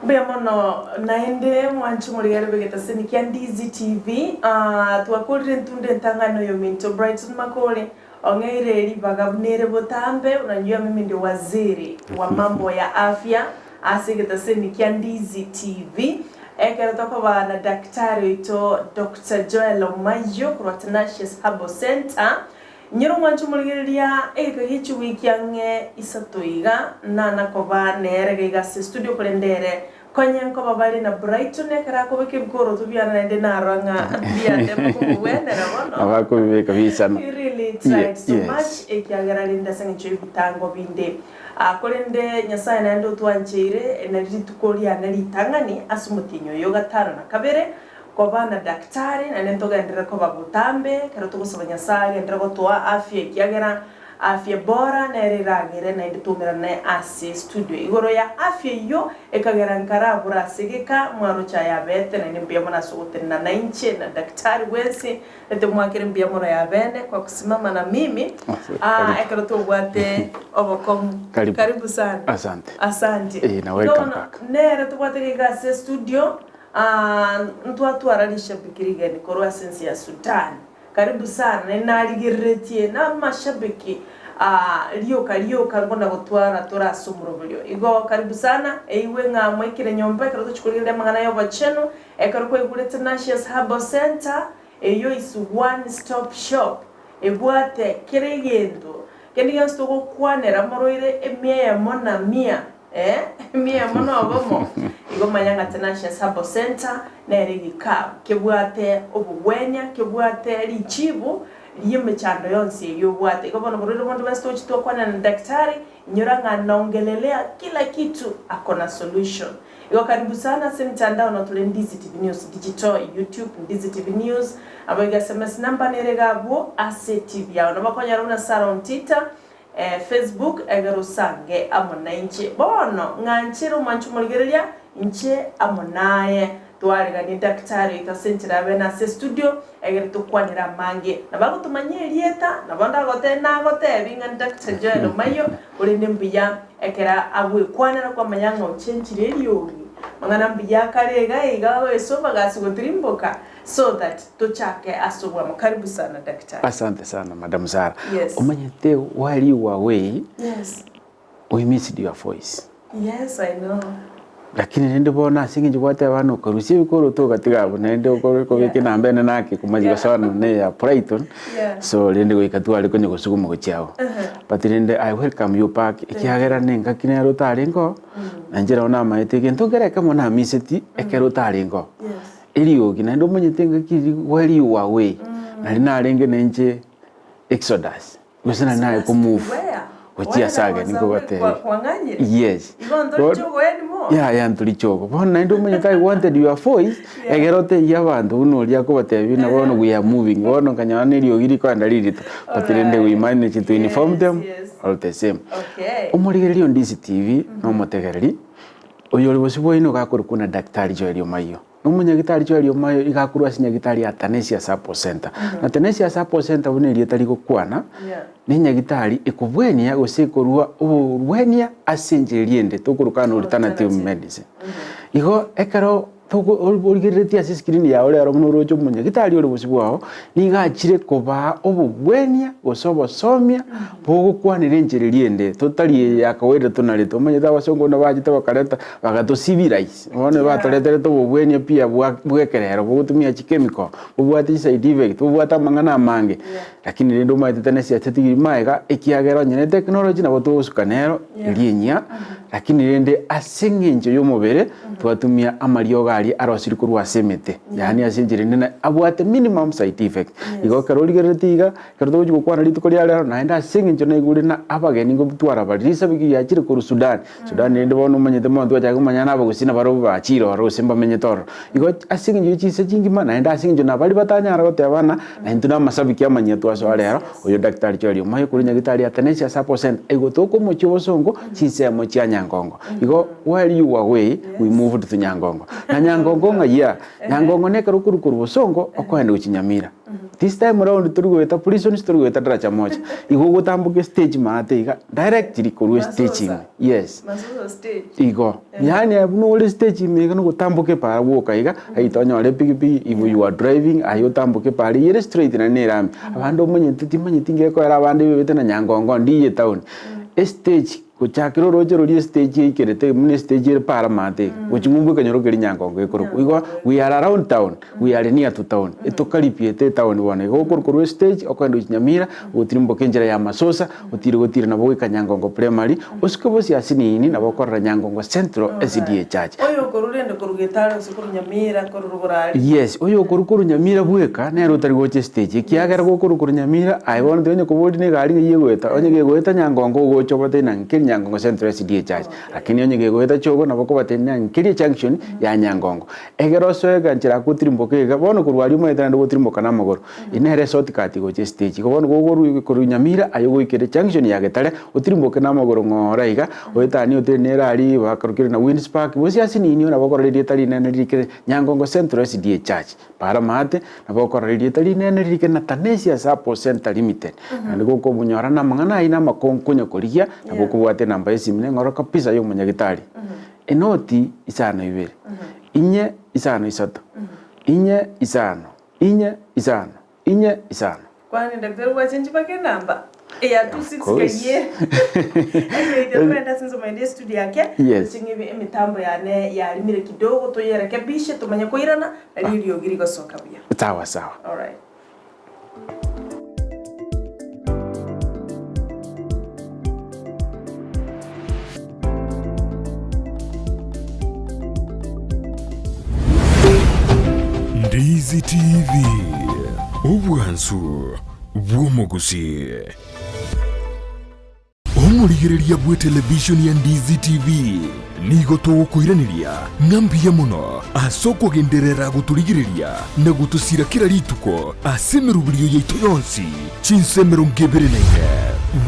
Mbuya mono naende mwanche morigere bw'egetaseni kia Ndizi TV. Ah, twakorire entunde entang'ani oyominto Brighton Makore ong'eire ribaga buna ere botambe unajua mimi ndio waziri wa mambo ya afya ase egetaseni kia Ndizi TV. Ekero tokoba na daktari oito Doctor Joel Omayio korwa Tenacious Herbal Center. Nyora omwanche omorigereria egeka gie chiwiki ang'e isato iga, nana koba nere iga iga ase estudio korende ere konye nkoba bare na Brighton ekero akobeka ebikoroto biane naende narora ng'a mbiatema komobwenera bono. Nabo akobibeka bisana. He really tried so Yes. much ekiagera rende ase eng'encho y'ebitango binde. Ah, korende Nyasae naende otwancheire nari rituko riane ritang'ani ase omotienyi oyo o gatano na kabere, Koba na daktari, naende ntogenderere koba botambe ekero togosaba Nyasae agenderere gotoa afya ekiagera afya bora nere eragere naende toumerane ase studio. Igoro ya afya eyio ekagera nkarabora ase egeka mwaroche aya abete naende mbuya mono ase ogotenena nainche na daktari bwensi rete mwakere mbuya mono ya bene kwa kusimama na mimi Karibu. ekero tobwate obokong'u. Karibu. Karibu sana. Asante. Asante. Eh, na welcome Bono back. nere tobwate iga ase studio. Aa, ntwatwara rishabiki rigeni korwa ase ense ya Sudan. Karibu sana, naende narigereretie namashabiki aa, rioka rioka nkona gotwara tore ase omoroberio. Igo karibu sana, eigwe ng'a mwaikire nyomba ekero tochia korigereria amang'ana y'obochenu, ekero kwaigure Tenacious Herbal Centre, eyio is one stop shop, ebwate kera egento, kende gionsi togokwanera morwaire emia eyemo na mia. Ee, emia emo nobomo. Igo manya ng'a Tenacious Herbal Centre nere egekabu kebwate obogwenia, kebwate richibu ri'emechando yonsi eyio obwate. Igo bono borwaire bonde bwensi togochia twakwanera na daktari, inyora ng'a naongelelea kila kitu ako na solution. Igo karibu sana ase emitandao notore Ndizi TV News Digital, YouTube, Ndizi TV News, aboigo SMS number nere iga abwo ase TV yao. Nabo okonyora buna Sarah Ontita. Facebook, egere osange amo nainche. Bono ng'anchere omwanche omorigereria, inche amo naye. Twareganie daktari oito ase enchera ya bene ase estudio, egere tokwanere amange. Nabo agotomanyia erieta, nabo ndagote nagotebi ng'a Doctor Joel Omayio, korende mbuya ekero agwekwanera kwamanya ng'a ochenchire eriogi. Mang'ana mbuya akare iga iga oesombaga ase gotirimboka. So that tochake ase obwamo. Karibu sana daktari. Asante sana Madam Sarah. Yes. Omanyete while you were away, Yes. we missed your voice. Yes, I know. Lakini rende bono ase eng'encho gwateba ng'a okarusia ebikoroto ogatiga abwo naende okore kobeka enamba ene nake komachi Yeah. gosana na eya Brighton. Yeah. So rende goika tware konya gosuguma gochia abwo. Uh-huh. But rende I welcome you back ekiagera na engaki nere otarenge oo, na inche nabo namaete egento nkere ekemo namiseti ekero otarenge oo. Yes. Eriogi, naende omanyete engaki riria while you were away, nari narenge nainche Exodus, gose nari naye komove gochia ase ageni nkobatebia. Yes. Bono yaya ntori chogo. Bono naende omanyete I wanted your voice, egere otebie abanto buna oria akobatebia buna bono we are moving, bono nkanyora na eriogi rikoenda ririto, but rende we managed to inform them all the same. Omorigereria o Ndizi TV na omotegereri. Oyore bosio bwaino iga akorokwa na Daktari Joel Omayio. Na omonyagitari Joel Omayio iga akorwa ase nyagitari ya Tenacious Herbal Centre. Na Tenacious Herbal Centre buna erieta rigokwana, ne enyagitari ekobwenia gose ekorwa oborwenia ase enchera eria ende tokoroka an alternative medicine. Igo ekero Toko origereretie ase escreen yao rero buna oroche omonyagitari ore bosio bwao, nigo achire kobaa obogwenia gose obosomia bogokwanera enchera eria ende, totari eye ya kawaida tonarete. Omanyete abasongo buna bachete bakareta bagatosivilize, bono batoreterete obogwenia pia bwa bw'ekerero bogotumia chichemical, bobwate chiside effect, bobwate amang'ana amange. Lakini rende omanyete tenesi yatetigiri magega ekiagera onye ne technology nabo togosuka nero eria enyia, lakini rende ase eng'encho y'omobere twatumia amariogo aria arosirie korwa ase emete, yaani ase enchera ende na abwate minimum side effect. Igo ekero origereretie iga, ekero togochia gokwana rituko ria rero naende ase eng'encho naigure na abageni ngotwara bare, risabiki riachire korwa Sudan, Sudan rende bono omanyete mono twachaka komanya na abagusii nabarobwo bachire ororo gose mbamenyete ororo. Igo ase eng'encho ye chinse chingima naende ase eng'encho nabaria batanyara goteba ng'a na intwe namasabiki amanyia twasoa rero, oyo daktari Joel Omoyo korwa Nyagitari Athanasius Herbal Centre, igo tokomochia obosongo chinsemo chia Nyango. Nyangongo. Igo while you were away, we moved to Nyangongo. Na Nyangongo ng'ai aa? Nyangongo nekero okorwa korwa Bosongo okoenda gochia Nyamira. This time round tori goeta prisons tori goeta Daraja Moja. Igo ogotamboka estage maate iga directly korwa estage ime. Yes. Igo. Yaani aye buna ore stage ime iga nogotamboka epara gwoka iga, aye tonyore epikipiki if you are driving aye otamboke epara eyere straight naende na erami. Abande omanyete timanyeti ngekoera abande bebete na Nyangongo ndiye etown. Estage gochakera oroche roria estage eikerete buna estage ere para maate iga, gochia ng'umbu ekanyoro keria Nyangongo ekorokwa. Igo we are around town, we are near to town. Etokaribiete etown bono iga okorwa korwa estage okoenda gochia Nyamira, ogotirimboka enchera ya Masosa, Otire gotira nabo goika Nyangongo Primary, osuke bosio ase nini nabo okorora Nyangongo Central SDA Church. Oyo okorwa rende korwa Getare gose korwa Nyamira korwa rogoro aria. Yes, oyo okorwa korwa Nyamira bweka nere otari gocha estage ekiagera gokorwa korwa Nyamira aye bono tiga onye koboria na egari ng'ai egoeta, onye gegoeta Nyangongo ogocha obatebie ng'a nkeri Nyangongo Central SDA Church. Lakini onye gegoeta Chogo nabo okobatebia ng'a nkeri ejunction ya Nyangongo. Ekero osoe eganchera agotirimboka iga, bono korwa aria omanyete naende ogotirimboka na amagoro. Eye nere eshortcut gocha estage. Igo bono gokorwa korwa Nyamira aye ogoikera ejunction ya Getare, otirimboke na amagoro ng'ora iga, oetanie otenene ere aria bakarokire na Winds Park, gose ase ninio nabo okorora erieta rinene ririkire Nyangongo Central SDA Church. Para maate, nabo okorora erieta rinene ririkire na Tanesia Sacco Centre Limited. Naende gokobonyora na amang'ana ayio na amakongu konya korigia, nabo okobwata enamba ya esimi neng'oro kabisa ya omonyagitari. Enoti isano ibere, inye isano isato, inye isano, inye isano, inye isano. Kwani daktari gwachenchi mpaka enamba eya Of course. 26 kaiye Anyway, twakorenda ase ensemo ende estudio yake Yes. toching'e emitambo yane yarimire kidogo toyerekebishe tomanye koirana nario eriogi rigosoka buya. Sawa sawa. Alright. Ndizi TV, obwansu bw'omogusii. Omorigereria bw'etelevishoni ya Ndizi TV nigo togokoiraneria ng'a mbuya mono ase okogenderera gotorigereria na gotosira kera rituko ase emeroberio yaito yonsi chinsa 24.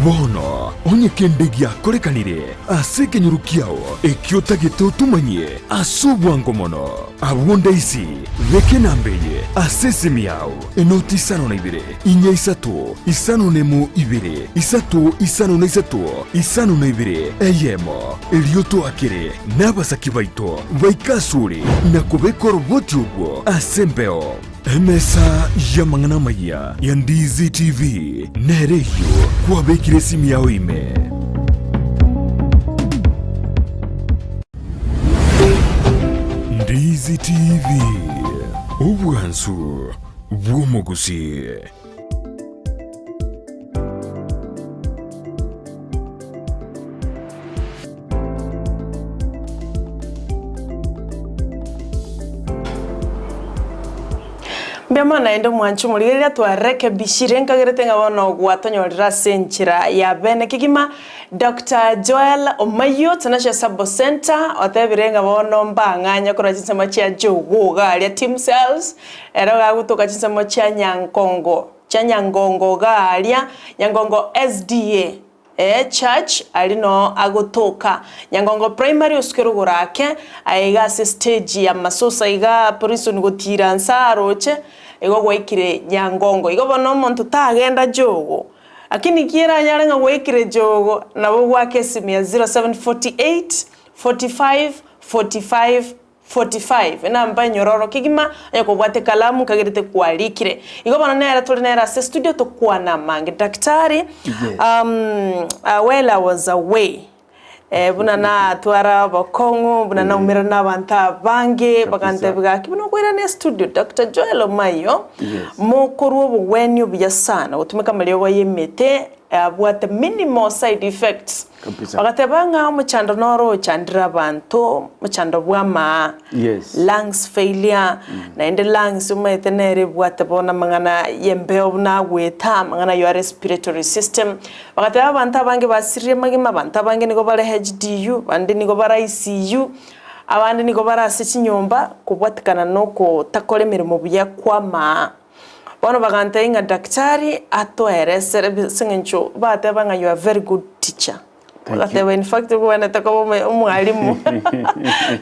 Bono onye kende giakorekanire ase ekenyoro kiao ekio otagete otomanyie ase obwango mono, abwo ndaisi beka enamba eye ase esimi yao, enoti isano na ibere, inya isato, isano nemo ibere, isato isano na isato, isano na ibere, eyemo. Erio toakere nabasaki baito baike asore na kobeka oroboti orwo ase embeo. Emesa y'amang'ana amayia ya Ndizi TV nere eyio kwabekire esimi yao ime. Ndizi TV, obwansu bw'omogusii. Mbuya mono naende omwancho omorigereria twarekebishire nkagerete ng'a bono gwatonyorire ase enchera ya bene kegima Doctor Joel Omayio Tenacia Sabo Center otebire ng'a bono mbang'anye korwa chinsemo chia Jogoo iga aria Team Cells ere gagotoka chinsemo chia Nyankongo chia Nyangongo iga aria Nyangongo SDA Ee church aria noo agotoka. Nyangongo primary osuke rogoro ake aye iga ase stage ya masosa iga prison gotira nse aroche igo gwaikire Nyangongo. Igo bono omonto tagenda jogo lakini ki eranyare ng'a gwaikire jogo nabo goaka esimi ya 0748 45 45 45, enamba enyororo kegima, onye kobwate ekalamu nkagerete kwarikire. Igo bono nere tore nere ase estudio tokwane amange. Daktari, Yes. um, uh, while I was away eh, buna natwara obokong'u buna naumerana na abanto abange Kabisa. bagantebia gaki buna okoirana estudio Dr. Joel Omayio Yes. mokorwa obogwenia obuya sana gotumeka amariogo y'emete abwate minimal side effects. Kabisa. Bagateba ng'a omochando noro ochandire abanto, omochando bw'amaa, Yes. lungs failure, naende lungs omanyete nere ebwate bono amang'ana y'embeo buna agweta, amang'ana your respiratory system. Bagateba abanto abange basirire magima, abanto abange nigo bare HDU, abande nigo bare ICU, abande nigo bare ase chinyomba kobwatekana na okotakora emeremo buya kw'amaa. Bono bagantebia ng'a daktari atoeresere ase eng'encho bateba ng'a you are very good teacher. Bagateba in fact obwenerete koba omo omwalimu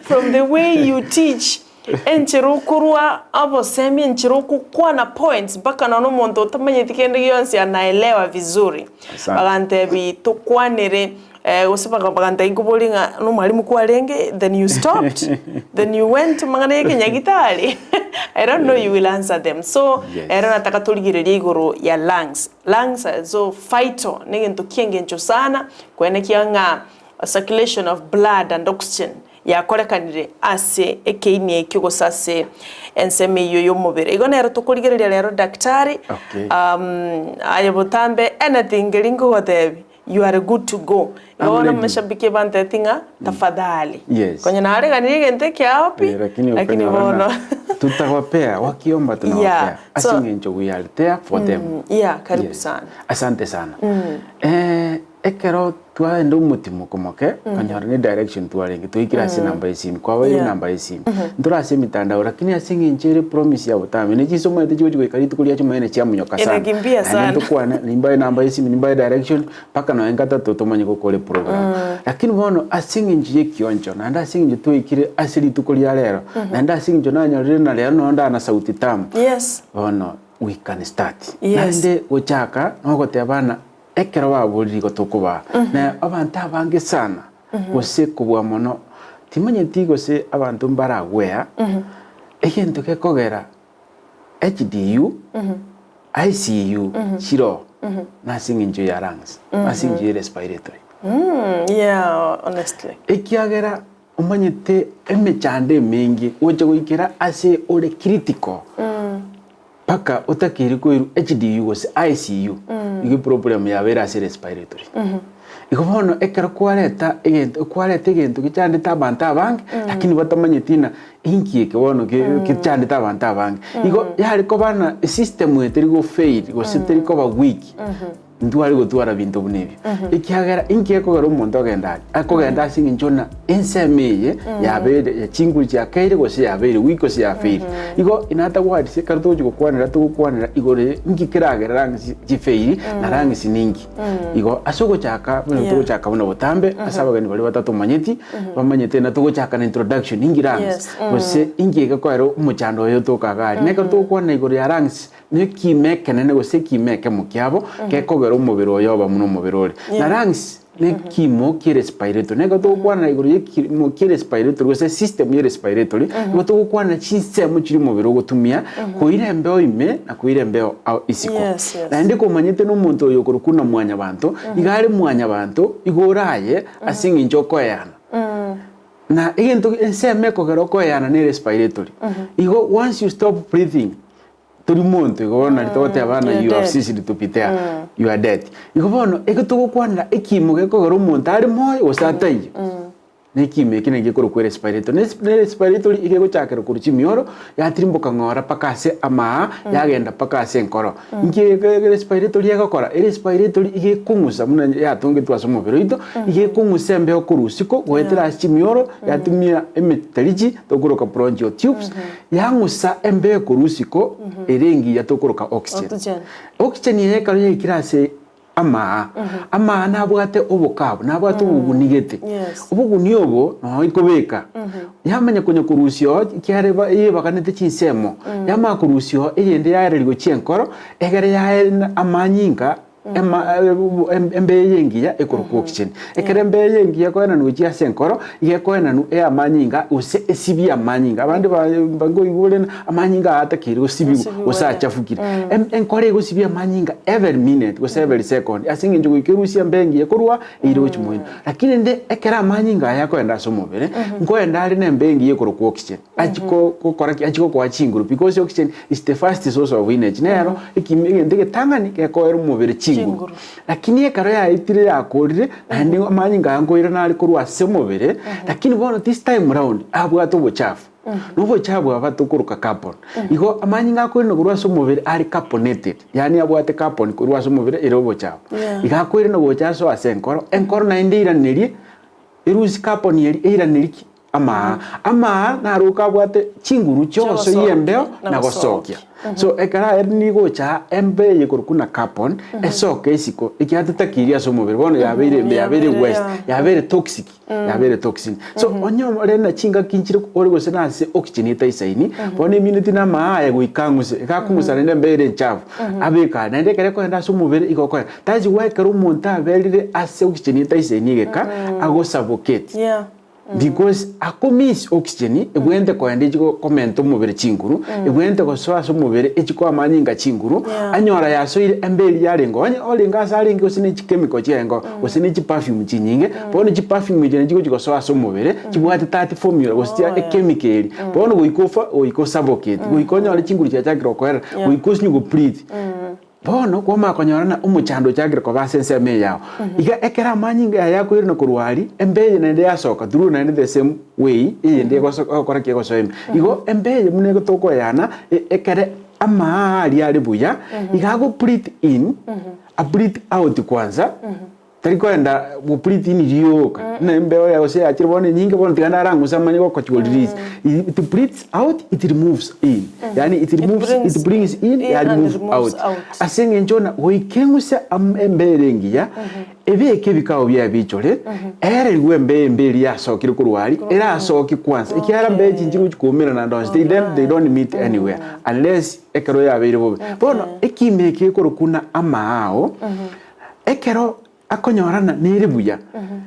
from the way you teach, enchera okorwa obosemi, enchera ogokwana points mpaka nonya omonto otamanyeti kende gionsi anaelewa vizuri. Asante. Bagantebi tokwanere gose baga bagantebia nkoborie ng'a nomwalimu kwarenge then you stopped, then you went amang'ana ya ekenyagitari I don't know you will answer them. So, Yes. ero nataka torigererie igoro ya lungs. Lungs are so vital, negento ki'engencho sana koenekia ng'a circulation of blood and oxygen yakorekanire ase ekeini ekio gose ase ensemo eyio y'omobere. Igo nero tokorigereria rero daktari, Okay. aye botambe anything keria nkogotebia you are good to go. Igo I'm bono ready. amashabiki bantebeti ng'a tafadhali. Yes. Konya nareganirie egento ekiao pi, Eh, lakini lakini okonyora bono ng'a tutawapea wakiomba tunawapea Yeah, ase so- eng'encho we are there for them yeah, karibu Yes. sana. Asante sana. Eh, ekero twaenda omotimo moke konyora ne direction twarenge toikire ase enamba ya esimi kwabaire Yeah. enamba ya esimi ntore ase emitandao lakini ase eng'encho ere promise ya botambe ne chinsomo chigochi goika rituko ria chimaene chiamonyoka sana Inakimbia Naende sana. ntokwane nimbae enamba ya esimi nimbae direction mpaka nonya gatato tomanye gokora eprogram lakini bono ase eng'encho ya ekioncho naende ase eng'encho twaikire ase rituko ria rero naende ase eng'encho nanyorire na rero nonya ndana sauti tamu Yes. bono we can start. Yes. Naende gochaka nogotebana ekero baborire igo tokobaa. Na abanto abange sana gose kobua mono timanyeti gose abanto mbaragwea egento gekogera HDU, ICU chiroo nase eng'encho ya lungs, ase eng'encho ya respiratory. Yeah, honestly. Ekiagera omanyete emechando emenge gocha goikera ase ore critical mpaka otakeire koirwa HDU gose ICU igo eproblem yabeire ase respiratory. Igo bono ekero kwareta egento kwareta egento gechandete abanto abange lakini batamanyeti ng'a inki eke bono gechandete abanto abange. Igo yare koba ng'a esystem eye teri gofail gose teri koba weak. Ntware gotwara binto buna ebio, ekiagera inki gekogera omonto ogenda aria? Akogenda ase eng'encho ng'a ensemo eye yabeire chinguru chiakeire gose yabeire weak gose yafeire. Igo inatagwarisia ekero togochia gokwanera togokwanera igoro ye inki keragere lungs chifeiri na lungs ninki. Igo ase ogochaka buna Yeah. togochaka buna botambe ase abageni baria batatomanyeti bamanyete ng'a togochaka na introduction inki lungs Yes. gose inki egekoera omochando oyo otoka iga aria. Na ekero togokwana igoro ya lungs Nekiimo ekenene gose ekiimo ekemo kiabo gekogera omobere oye oba buna omobere ore. Na lungs nekiimo kie respiratory. Nigo togokwana igoro yekiimo kie respiratory gose system ye respiratory, nigo togokwana chinsemo chiria omobere ogotumia koira embeo ime na koira embeo ao isiko. Yes, yes. Naende komanyete na omonto oyo okorokwa buna mwanyabanto, iga are mwanyabanto, igo oraye ase eng'encho okoeana. Na egento ensemo ekogera okoeana ne respiratory. Igo once you stop breathing, Tori monto igo bono nari togoteba ng'a You're you have dead. ceased to be there, you are dead. Igo bono eke togokwanera ekiimo gekogera omonto are moyo gose ataiyo, na ekiimo eke naki gekorokwa respiratory. Na res- na respiratory iga egochakera korwa chimioro, yatirimboka ng'ora mpaka ase amaa, yagenda mpaka ase enkoro. Inki ege respiratory egokora? Erespiratory iga ekong'usa buna yatongetwe ase omobere oito, iga ekong'usa embeo korwa isiko goetera ase chimioro, yatumia emetariji tokoroka bronchial tubes, Yang'usa embeo korwa isiko ere engiya tokoroka oxygen. Oxygen. Oxygen eye ekero yaikire ase amaa, amaa nabwate obokabu, nabwate oboguni gete. Yes. Oboguni obo noo ekobeka, yamanya konya korusia oo ekiagera eba eyebaganete chinsemo, yamanya korusia oo eyende yaereria gochia enkoro, egere yae amanyinga Embeo eye engiya ekorokwa oxygen. Ekero embeo eye engiya ekoenanwa gochia ase enkoro, iga ekoenanwa ey'amanyinga gose esibie amanyinga. Abande nkoigwa ore ng'a amanyinga aya atakeire gosibigwa gose achafukire. Enkoro egosibia amanyinga every minute gose every second ase eng'encho goika erusie embeo engiya korwa eire gochia moino. Lakini rende ekero amanyinga aya akoenda ase omobere, nkoenda are na embeo engiya ekorokwa oxygen. Achie gokora ki? Achie gokoa chinguru because oxygen is the first source of energy. Nero egento egetang'ani gekoera omobere chinguru. Lakini ekero yaetire yakorire, naende amanyinga aya nkoirana are korwa ase omobere, lakini bono this time round abwate obochafu. Na obochafu aba tokoroka carbon. Igo amanyinga akoirana korwa ase omobere are carbonated, yaani abwate carbon korwa ase omobere ere obochafu. Igo akoirana gocha asoe ase enkoro, enkoro naende eiranerie, erusie carbon eria eiranerie ki? Amaa amaa naro okabwate chinguru chiogosoyia embeo na gosokia. So ekero aye nigocha aa embeo eye korokwa na carbon esoke isiko ekiagera tetakiiri ase omobere bono yabeire embe yabeire waste yabeire toxic yabeire toxin. So onye ore na chingaki nchire ore gose na ase oxygen etaisaini bono immunity na amaa aya goika ang'use iga akong'usa naende embeo ere enchafu abeke aa naende ekero ekoenda ase omobere igo okoenda. That's why ekero omonto aberire ase oxygen etaisaini egeka agosuffocate. Because ako miss oxygen ebwenerete koenda echi komenta omobere chinguru, ebwenerete gosoa ase omobere echi koa amanyinga chinguru, anyora yasoire emberi yarenge onye orenge ase arenge gose ne chikemiko chiarenge gose ne chiperfume chinyinge, bono chiperfume echi nachi chigochi gosoa ase omobere chibwate that formula gose chia echemical eria, bono goika ofa goika osuffocate, goika onyore chinguru chiachakire gokoerera, goika osinye go breathe. Bono kwamanya konyora ng'a omochando ochakire koba ase ensemo eye yao. Iga ekero amanyinga aya yakoirana korwa aria, embe eye naende yasoka through naende the same way eyende egoso egokora ki egosoa ime. Igo embe eye buna tokoeyana ekere amaa aria are buya, iga ago breathe in, a breathe out kwanza. Tari koenda gopritini rioka, buna embeo ya gose yachire bono enyinge bono tiga narang'use amanye gokochi go release. It breathes out, it removes in. Yaani it It removes, brings it brings in, in ya and remove removes out. out. Ase eng'encho ng'a goika eng'use am embeo ere engiya, ebeke ebikao biaye biichore, ererigwe embeo embe eria yasokire korwa aria, erasoki kwanza, ekiagera embeo echi nchigochi koumerana ande onsi, they don't they don't meet anywhere unless ekero yabeire bobe. Bono ekiimo eke gekorokwa buna amaao. Ekero akonyorana nere buya,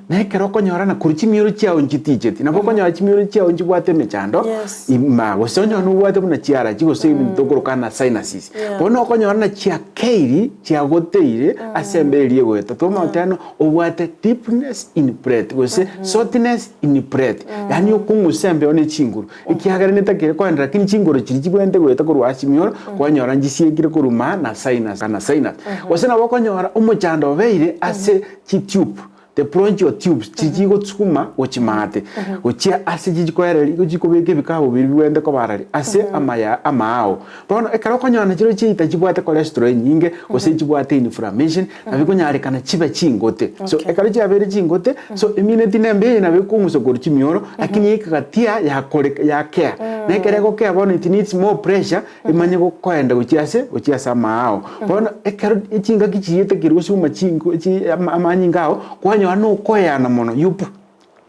na ekero okonyorana korwa chimioro chiao nchiticheti, nabo okonyora chimioro chiao nchibwate emechando Yes. ima, gose onyore nobwate buna chiarachi gose ebinto tokoroka na sinuses. Yeah. Bono okonyorana chiakeiri chiagoteire ase embe eria egoeta. Twamanya goteba ng'a obwate deepness in breath gose shortness in breath, yaani okong'usa embeo ne chinguru. Ekiagera netakire koenda lakini chingoro chiria chibwenerete goeta korwa ase chimioro, kwanyora nchisiekire korwa maa na sinus na sinus. Gose nabo okonyora omochando obeire ase chitube, the bronchial tubes chiria chigosukuma gochia maate, gochia ase chichikoereria gochia kobeka ebikabu biria bibwenerete koba arari ase amaya amaao. Bono ekero okonyora nachirochio chiaita chibwate cholesterol enyinge gose chibwate inflammation, nabo ekonyarekana chibe chingote. So ekero chiabeire chingote, so emineti nembe eye nabo ekong'usa korwa chimioro, lakini ekagatia yakoreka yakea. Na ekero egokea bono it needs more pressure emanye gokoenda gochia ase gochia ase amaao. Bono ekero chingaki chiyetekire gosuma chinko chi amanyinga ao, kwanyora nokoeana mono you.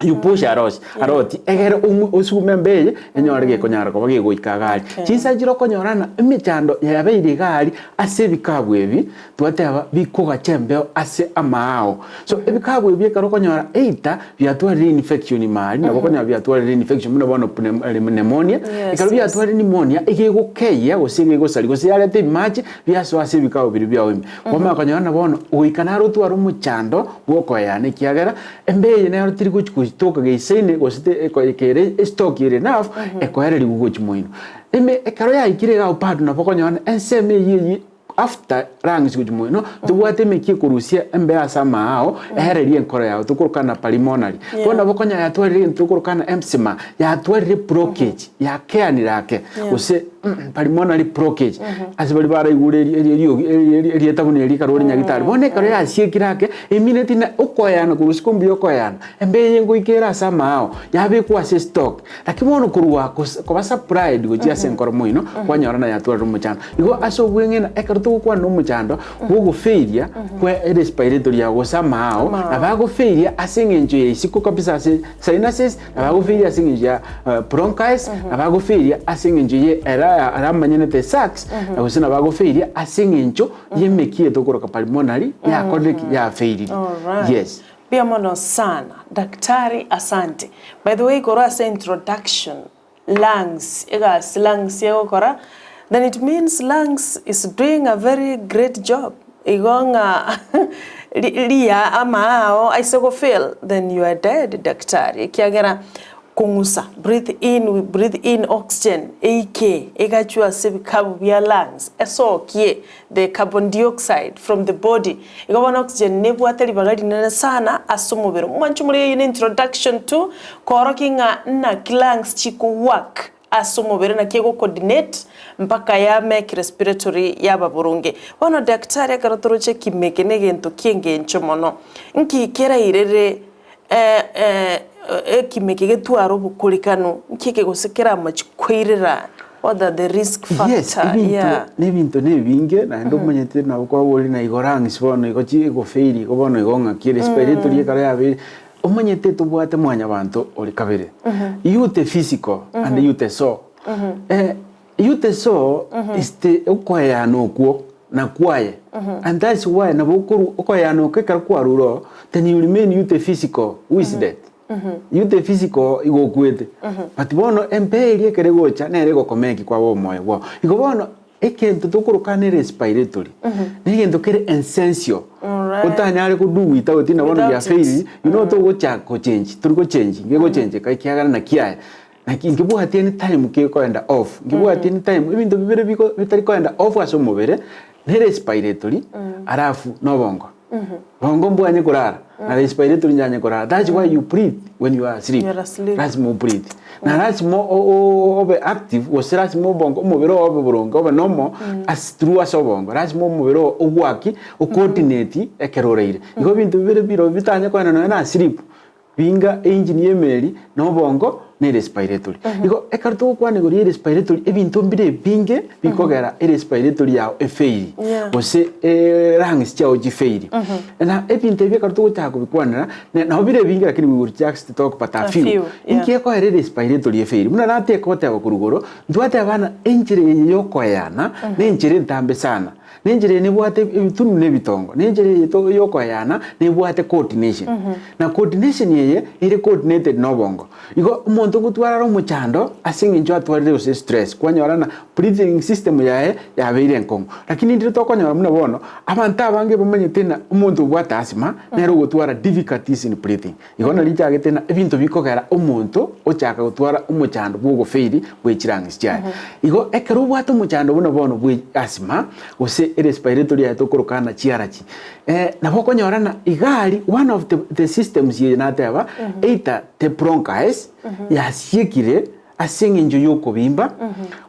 You push arosi aroti egere ong'u osume embe eye enyore gekonyara koba gegoika iga aria. Okay. Chinsa chire okonyorana emechando yabeire iga aria ase ebikabu ebi twateba bikogacha embeo ase amaao. So ebikabu ebi ekero okonyora either biatwarire infection ime aria nabo okonyora biatwarire infection buna bono pneumonia, Yes, ekero yes. biatwarire pneumonia iga egokeyia gose iga egosaria gose yareta ebimache biasoa ase ebikabu biria biao ime. Kwamanya konyora na bono goika naro otware omochando bwokoeana ekiagera Embe eye nero teri gochi gotoka geisaine gose te kere estock ere enough ekoererigwa gochi moino. Ime ekero yaikire iga bado nabo okonyora ng'a ensemo eywo eywo after lungs gochi moino tobwate emeki ekorusia embe ase amaao eererie enkoro yao tokorokana pulmonary. Bono nabo okonyora yatwarire egento tokorokana emphysema yatwarire blockage yakeanire ake gose pulmonary blockage ase baria baraigure eriogi erieta buna eri ekero ore nyagitari. Bono ekero yasiekire ake Emineti na okoeana korwa isiko mbuya okoeana, embe eye ngoika ere ase amaao, yabekwa ase estock. Lakini bono korwa koba supplied gochia ase enkoro moino, kwanyora na yatwarire omochando. Igo ase obweng'ena ekero togokwana omochando bw'ogofailia kwe respiratory yago gose amaao, nabo agofailia ase eng'encho ya isiko kabisa ase sinuses, nabo agofailia ase eng'encho ya bronchies, nabo agofailia ase eng'encho ye era aramanyenete sacs, gose nabo agofailia ase eng'encho Y'emekia etokoroka pulmonary yakorire ki? Yafeirire. Alright. Yes. Mbuya mono sana daktari asante. By the way igoro ase introduction lungs egasi lungs egokora then it means lungs is doing a very great job igo ng'a riya amaao aise go fail then you are dead daktari ekiagera Kong'usa, breathe in, we breathe in oxygen, eike egachwe ase ebikabu bia lungs, esokie the carbon dioxide from the body. Igo bono oxygen nebwate ribaga rinene sana ase omobere. Omwancho moria eyio ne introduction to koorokia ng'a naki lungs chiko work ase omobere naki ego coordinate mpaka ya make respiratory yaba boronge. Bono daktari ekero toroche ekimo eke ne egento kiengencho mono. Nki kerairere Ekima eke getware obokorikanu, nki eke gose keramochi koirera, what are the risk Yes, factor, ebinto yeah. nebinto nebinge naende omanyete nabo kwaboria na igo lungs bono igo chi egofail igo bono igo ng'aki respiratory ekero yabeire, omanyete tobwate mwanyabanto ore kabere, you the physical and you the soul. You the soul is the okoeyana okwo na kwaye and that's why nabo okorwa okoeyana okwo ekero kwarure oo then you remain you the physical who is dead. You the physical igo okwete but bono empeo eria ekero egocha nere egokomeki kwaba omoyo bwao. Igo bono egento tokoroka ne respiratory na egento kere essential Alright. otanyare ko do without na bono Without it. giafailire you know togocha gochange tori gochange ngegochenjeka ekiagera naki aye. Naki nkebwati any time kekoenda off, nkebwati any time ebinto bibere biko bitari koenda off ase omobere, ne respiratory alafu na obongo. Bongo mbwanye korara, na respiratory njanye korara. That's why you breathe when you are asleep. You are asleep. Lazima o breathe. Na lazima o- o- obe active gose lazima obongo omobere oo obe boronge obe normal as through ase obongo. Lazima omobere oo ogwaki o coordinate ekero oraire. Igo ebinto bibere biro bitanye koenda nonya na asleep. Binga engine y'emeri na obongo na erespiratory. Igo ekero togokwana igoro ya erespiratory ebinto mbire ebinge bikogera erespiratory yao efail Yeah. gose lungs chiao chifail. Na ebinto ebi ekero togochaka kobikwanera na nabo bire ebinge lakini we will just talk but a A few. few, yeah. Inki ekoera erespiratory efail? Buna nateke goteba korwa igoro, ntwateba bana enchera eye yokoeyana na enchera entambe sana. Nenchera eye nebwate ebitunu na ebitongo, nenchera eye yokoeyana nebwate coordination. Na coordination eye ere coordinated na obongo. Igo omonto ngotwara are omochando ase eng'encho atwarire gose stress, kwanyora ng'a breathing system yaye yabeire enkong'u. Lakini ndire tokonyora buna bono, abanto abange bamanyete ng'a omonto obwate asthma nere ogotwara difficulties in breathing. Igo nari nchagete ng'a ebinto bikogera omonto ochaka gotwara omochando bwa ogofeiri bwe chilungs chiaye. Igo ekero obwate omochando buna bono bwe asthma, gose erespiratory yaye tokoroka ng'a chiarachi, nabo okonyora ng'a iga aria one of the the systems eye nateba, either the bronchus yasiekire ase eng'encho y'okobimba,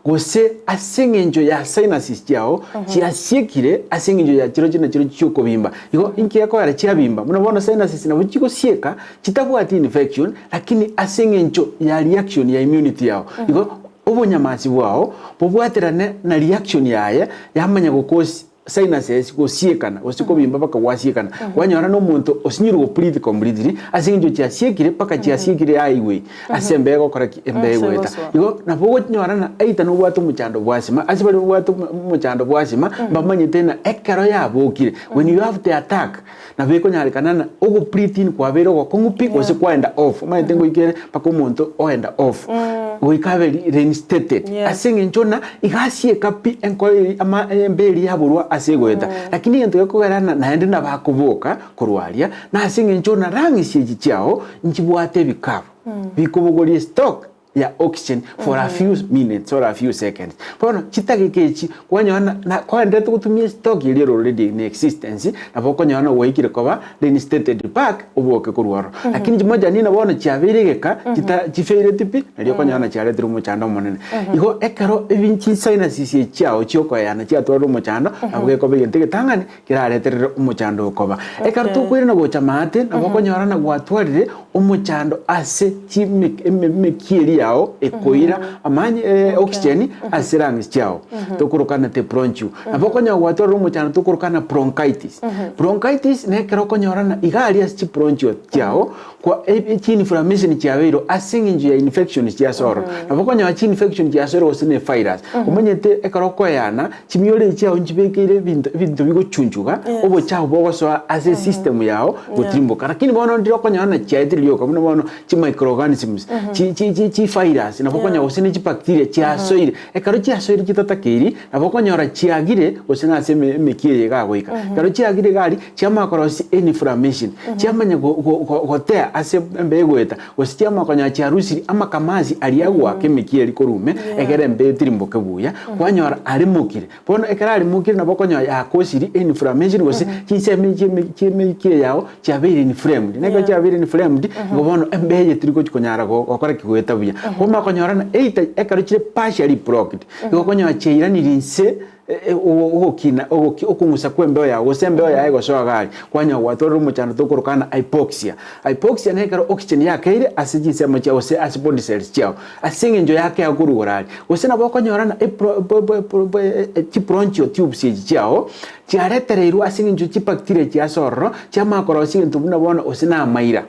gose ase eng'encho ya sinuses chiao chiasiekire ase eng'encho ya chirochio na chirochio chi'okobimba. Igo inki gekogera chiabimba? Buna bono sinuses nabo chigosieka chitabwati infection, lakini ase eng'encho ya reaction ya immunity yao. Igo obonyamasi bwao bobwaterane na reaction yaye yamanya gokosi sinuses gosiekana gose kobimba mpaka gwasiekana kwanyora na omonto osinyirwe go breathe completely ase eng'encho chiasiekire mpaka chiasiekire highway ase embeo egokora ki? Embeo Ase egoeta. egosoa. Igo nabo okonyora ng'a either nobwate omochando bwa asthma ase baria babwate omochando bwa asthma mbamanyete ng'a ekero yabokire when you have the attack nabo ekonyarekana ng'a ogo breathe in kwabeire ogokong'u pi gose kwaenda off omanyete ngoika ere mpaka omonto oenda off goika abe reinstated Yeah. ase eng'encho ng'a iga asieka pi enkoro eria ama embe eria yaborwa ase egoeta lakini egento gekogera ng'a naende nabo akoboka korwa aria na ase eng'encho ng'a lungs echi chiago nchibwate ebikabu bikobogoria estock ya oxygen for a few minutes or a few seconds. Bono chidakika echi kwanyora na na koenderete gotumia estock eria ere already in existence nabo okonyora ng'a gwaikire koba reinstated back oboke korwa ororo. Lakini chimoja nina bono chiabeire egeka chita chifaileti pi nario okonyora ng'a chiaretire omochando omonene. Igo ekero ebi chisinuses echi chiao chiokoeyana chiatwarire omochando nabo gekoba egento egetang'ani kerareterere omochando okoba. Ekero tokoirana gocha maate, nabo okonyora ng'a gwatwarire omochando ase emekieri yao ekoira amanye oxygen ase lungs chiao, tokorokana te bronchial. Nabo okonyora gwatwarire omochando tokorokana bronchitis. Bronchitis nekero okonyora ng'a iga aria ase chibronchial chiao, kwa chi-inflammation chiabeirwe ase eng'encho ya infections chiase ororo. Nabo okonyora chi-infection chiase ororo gose ne virus. Omanyete ekero okoeyana, chimioro echi chiao nchibekeire ebinto ebinto bigochunchuga, obochafu bogosoa ase esystem yao gotirimboka. Lakini bono ndire okonyora na chiaetire rioka buna bono chi-microorganisms, chi chi chi chi-virus, nabo okonyora gose ne chibacteria chiasoire. Ekero chiasoire chitatakeiri, nabo okonyora chiagire gose nase eme emekia eye iga agoika. Ekero chiagire iga aria, chiamanya korosia inflammation, chiamanya go go go gotea ase embe egoeta, gose chiamanya konyora chiarusirie amakamasi aria agoaka emekia eria korwa ime, egere embe etirimboke buya, kwanyora aremokire. Bono ekero aremokire nabo okonyora yakosirie inflammation gose chinsemo echi eme chi'emekia yao chiabeire inflamed. Na ekero chiabeire inflamed, igo bono embe eye teri gochi konyara go gokora ki? Goeta buya. Kwamanya konyora ng'a either ekero chire partially blocked, igo okonyora chiairanirie inse. Ogokina, ogoki, okong'usa kw'embeo yao, gose embeo yaye egosoa iga aria, kwanyora gwatwarire omochando tokorokana hypoxia. Hypoxia nekero oxygen yakeire ase chinsemo chiao gose ase body cells chiao, ase eng'encho yakea korwa igoro aria. Gose nabo okonyora ng'a epro bo bo bo bo chibronchial tubes echi chiao, chiaretereirwe ase eng'encho chibacteria chiase ororo, chiamanya korosia egento buna bono gose na amaira.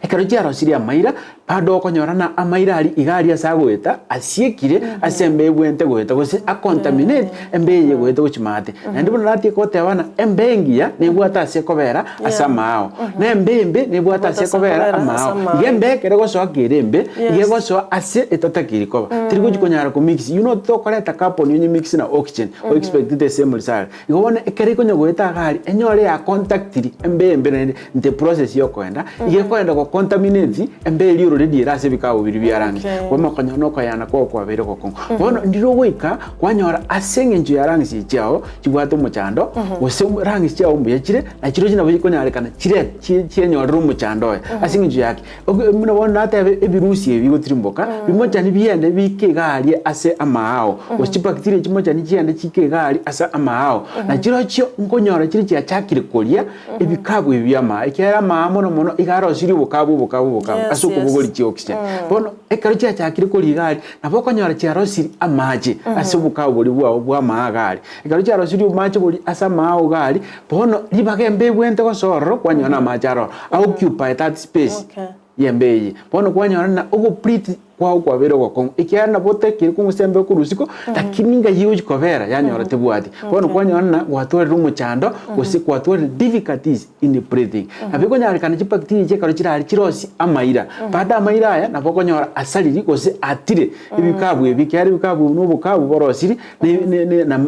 Ekero chiarosirie amaira, bado okonyora na amaira aria iga aria ase agoeta asiekire ase embe ebwente goeta gose acontaminate embe eye egoeta gochia maate. Naende buna natie goteba ng'a embe engiya nebwate ase ekobera ase amaao, na embe embe nebwate ase ekobera amaao. Iga embe ekero egosoa kere embe, iga egosoa ase etatakeiri koba. Teri gochi konyara komix, you know tokoreta carbon onyemix na oxygen, o expect the same result. Igo bono ekero ekonya goeta iga aria, enyore yacontactiri embe embe naende the process ya okoenda, iga ekoenda gocontaminate embe eria already ere ase ebikabu biria bia lungs. Okay. Bono okonyora na okoyana kwao kwabeire ogokong'u. Bono ndire ogoika kwanyora ase eng'encho ya lungs echi chiao chibwate omochando, gose lungs chiao mbuya chire, na chirochio nabo chikonyarekana chire chi chienyorere omochando oye. Ase eng'encho ya ki? Ok buna bono natebe ebirusi ebi bigotirimboka, bimochani biende biike iga aria ase amaao, gose chibacteria chimochani chiende chiike iga aria ase amaao, na chirochio nkonyora chire chiachakire koria ebikabu ebi bia amaa, ekiagera amaa mono mono iga arosirie obokabu obokabu obokabu Yes, ase yes. okobogoria chioxygen. Bono ekero chiachakire koria iga aria, nabo okonyora chiarosirie amache ase obokabu boria bwao bwa amaa iga aria. Ekero chiarosirie omoache boria ase amaao iga aria, bono ribaga embe ebwenerete gosoa ororo, kwanyora na amache aroro, a occupy that space Okay. y'embe eye. Bono kwanyora ng'a ogopreath kwao kwabeire ogokong'u, ekiagera nabo otakire kong'usa embe korwa isiko, lakini ng'ai egochi kobera yanyora tebwati. Bono kwanyora ng'a gwatwarire omochando, gose gwatwarire difficulties in breathing. Nabo ekonyarekana chibacteria echi ekero chirare chirosie amaira, baada amaira aya nabo okonyora asariri gose atire ebikabu ebi, ekiagera ebikabu ebi na obokabu borosiri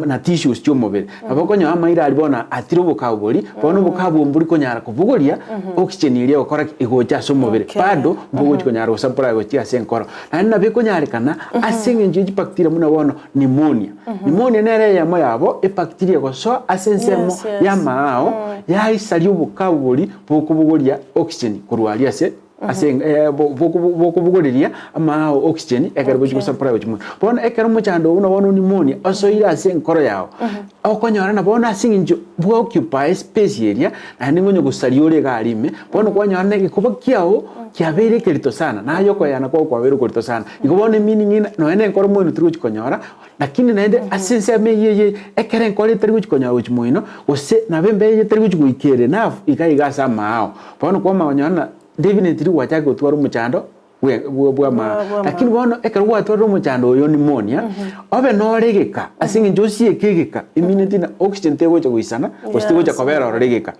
na tissues chi'omobere. Nabo okonyora amaira aria bono atire obokabu boria, bono obokabu obo mbori konyara kobogoria oxygen eria egokora ki? Egocha ase omobere. Okay. Bado mbogochi konyara gosupply gochia ase enkoro. Naende nabo ekonyarekana ase eng'encho ye chibacteria buna bono pneumonia. Pneumonia nere eyemo yabo ebacteria egosoa ase ensemo Yes, yes. y'amaao yaisaria obokabu boria bokobogoria oxygen korwa aria ase ase bokobogoreria amaao oxygen ekero gochia gosupply gochia mobere. Bono ekero omochando oyio buna bono pneumonia osoire ase enkoro yao, okonyora na bono ase eng'encho bwa occupy space eria, naende ngonye gosaria ore iga aria ime, bono kwanyora na egekoba kiago kiabeire ekerito sana, naye okoyana kwao kwabeire okorito sana. Igo bono emeaning ng'a nonya na enkoro moino tori gochia konyora, lakini naende ase ensemo eyio eye ekero enkoro etari gochia konyora gochia moino, gose nabo embeo eye etari gochia goikera enough iga iga ase amaao. Bono kwamanya konyora ng'a definitely gwachakire gotwara omochando bwe bwa bw'amaa. Lakini bono ekero gwatwarire omochando oyo pneumonia, obe nore egeka ase eng'encho osieke egeka emineti ng'a oxygen tegocha goisana gose tegocha kobera ororo egeka.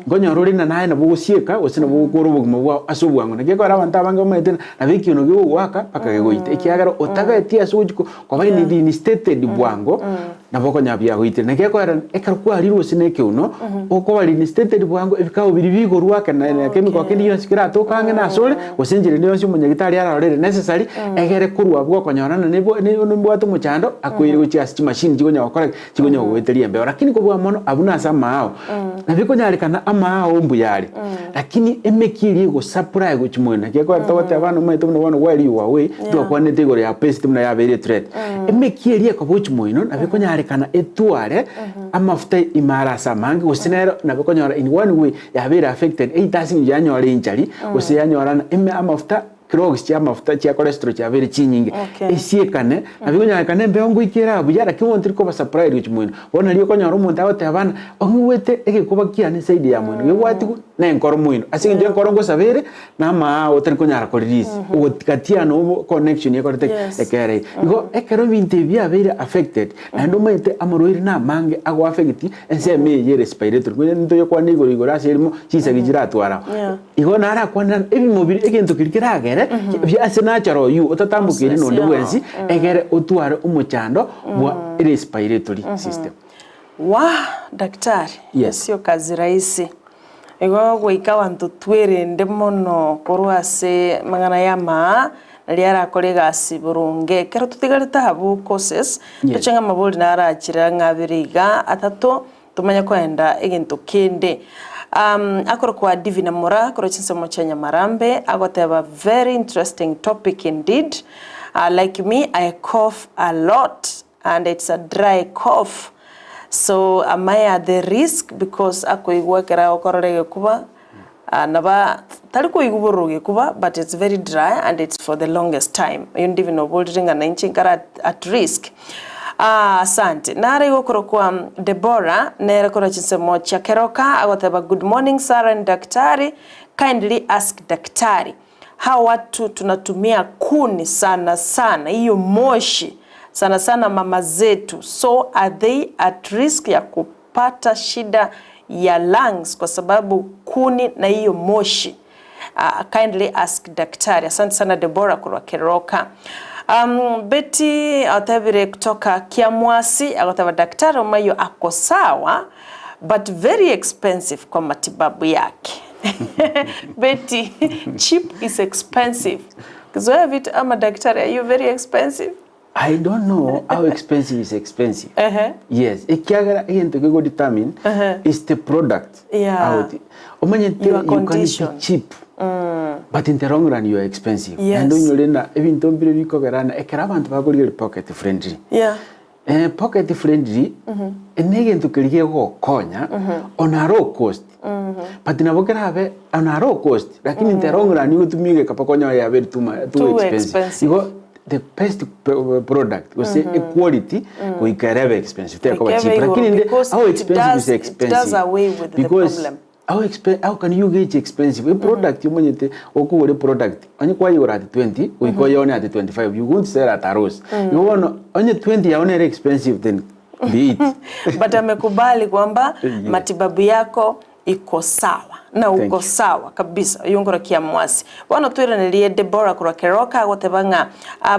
Nkonyora ore ng'a naye nabo ogosieka gose nabo ogokora obogima bwao ase obwango. Naki ekero abanto abange bamaete ng'a nabo ekiono kegogoaka mpaka kegoite ekiagera otabeti ase ogochi koba reinstated bwango nabo okonyora biagoitire. Naki ekogera ekero kwarirwe gose na ekeuno, okoba reinstated bwango ebikao biria bigorwa ake na na chemical kende gionsi keratoke ang'e na asore, gose enchera ende yonsi omonyagitari ararore ere necessary, egere korwa abwo okonyora ng'a nebo nimbwate omochando, akoire gochia ase chimashini chikonya gokora ki? Chikonya gogoeteria embeo. Lakini kobua mono abwo nase amaao, nabo ekonyarekana amaao mbuya are, lakini emekia eria egosupply gochia moino, naki ekogera togoteba abana omanyete buna bono while you were away, ntwakwanete igoro ya paste buna yabeire ethreat. Emekia eria ekoba gochia moino nabo ekonyarekana etware amafuta ime are ase amange gose nero nabo ekonyora in one way yabeire affected either ase eng'encho yanyora injury gose yanyora ng'a ime amafuta clogs chia amafuta chia cholesterol chiabeire chinyinge Okay. esiekane nabo ekonyarekana embeo ngoika ere buya lakini bono teri koba supplied gochia moino. Bono nari okonyora omonto agoteba ng'a ong'igwete egekoba kiane side ya moino gebwatiwu na enkoro moino ase eng'encho enkoro ngosaba ere na amaao otari konyara ko release ogotigatia nobo connection ekorete ki? Yes. Ekere iga. Igo ekero ebinto ebi biabeire affected naende omanyete amarwaire na amange ago affect ensemo eye ye respiratory konya ntoyekwane igoro igoro ase erimo chinsagi chiratwara oo. Yeah. Igo narakwanera ng'a ebimobiri egento keria keragere bia ase natural you otatambokeri nonde bwensi egere otware omochando bwa respiratory system. Wah! Daktari, Yes. sio kazi rahisi. Igo goika abanto twerende mono korwa ase amang'ana y'amaa, naria arakore egasi boronge. Ekero totigarete abwo courses, Yes. toche ng'a amabori narachire ang'e abere iga, atato, tomanye koenda egento kende. Akorokwa Divina Moraa korwa chinsemo chia Nyamarambe, agoteba very interesting topic indeed, like me I cough a lot. and it's a dry cough so am I at the risk because akoigwa ekero agokorora egekuba nabo tari koigwa bororo gekuba but it's very dry and it's for the longest time. Oyio Ndivin oborire ng'a nainche nkare at risk. Asante. Nare igo okorokwa Deborah nere korwa chinsemo chia Keroka agoteba good morning Sarah and daktari, kindly ask daktari Hawa watu tunatumia kuni sana sana hiyo moshi sana sana mama zetu so are they at risk ya kupata shida ya lungs kwa sababu kuni na hiyo moshi uh, kindly ask daktari. Asante sana Deborah korwa Keroka. Um, Betty atebire kutoka Kiamwasi agoteba daktari omayo ako sawa but very expensive kwa matibabu yake. Betty, cheap is expensive. Kizoea vitu ama daktari, are you very expensive? I don't know how expensive is expensive. Yes, ekiagera egento kego determine is the product. Yeah. Out. Omanyete Your you can be condition. cheap. But in the long run you are expensive. Yes. Naende onyore na ebinto mbire bikogera na ekero abanto bakorigereria pocket friendly. Yeah. Eh, pocket friendly negento keria kegokonya on a low cost but nabo kerabe on a low cost lakini in the long run ogotumia egekapa konya yabeire too ma- too Too expensive. expensive. Igo the best product gose equality goika erebe expensive tekoba Goika cheap ebe igoro lakini inde because how it expensive does- is it expensive does away with the because problem. How expe how can you gauge expensive? E product omanyete okogora e product onye kwayegora at 20 goika oyeone at 25 you won't sell at a loss. Igo bono onye 20 yao nere expensive then be it. But amekubali kwamba Yeah. matibabu yako iko sawa na Thank uko you. sawa kabisa oyio nkorokia mwasi bono toiranerie Deborah korwa Keroka agoteba ng'a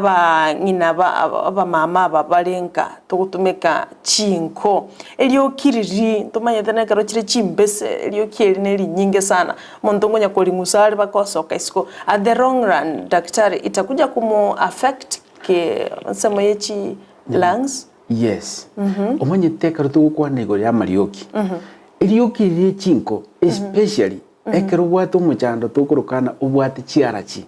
abang'ina aba abamama aba bare nka togotumeka chinko Erioki riria ntomanyete nekero chire chimbese, erioki eri nerinyinge sana, omonto nkonya koring'usa are mpaka osoka isiko. At the long run daktari itakuja kumu affect ki ensemo ye chi lungs? Yes. Omanyete ekero togokwana igoro ya amarioki, erioki riria chinko especially ekero obwate omochando tokorokana obwate chiarachi.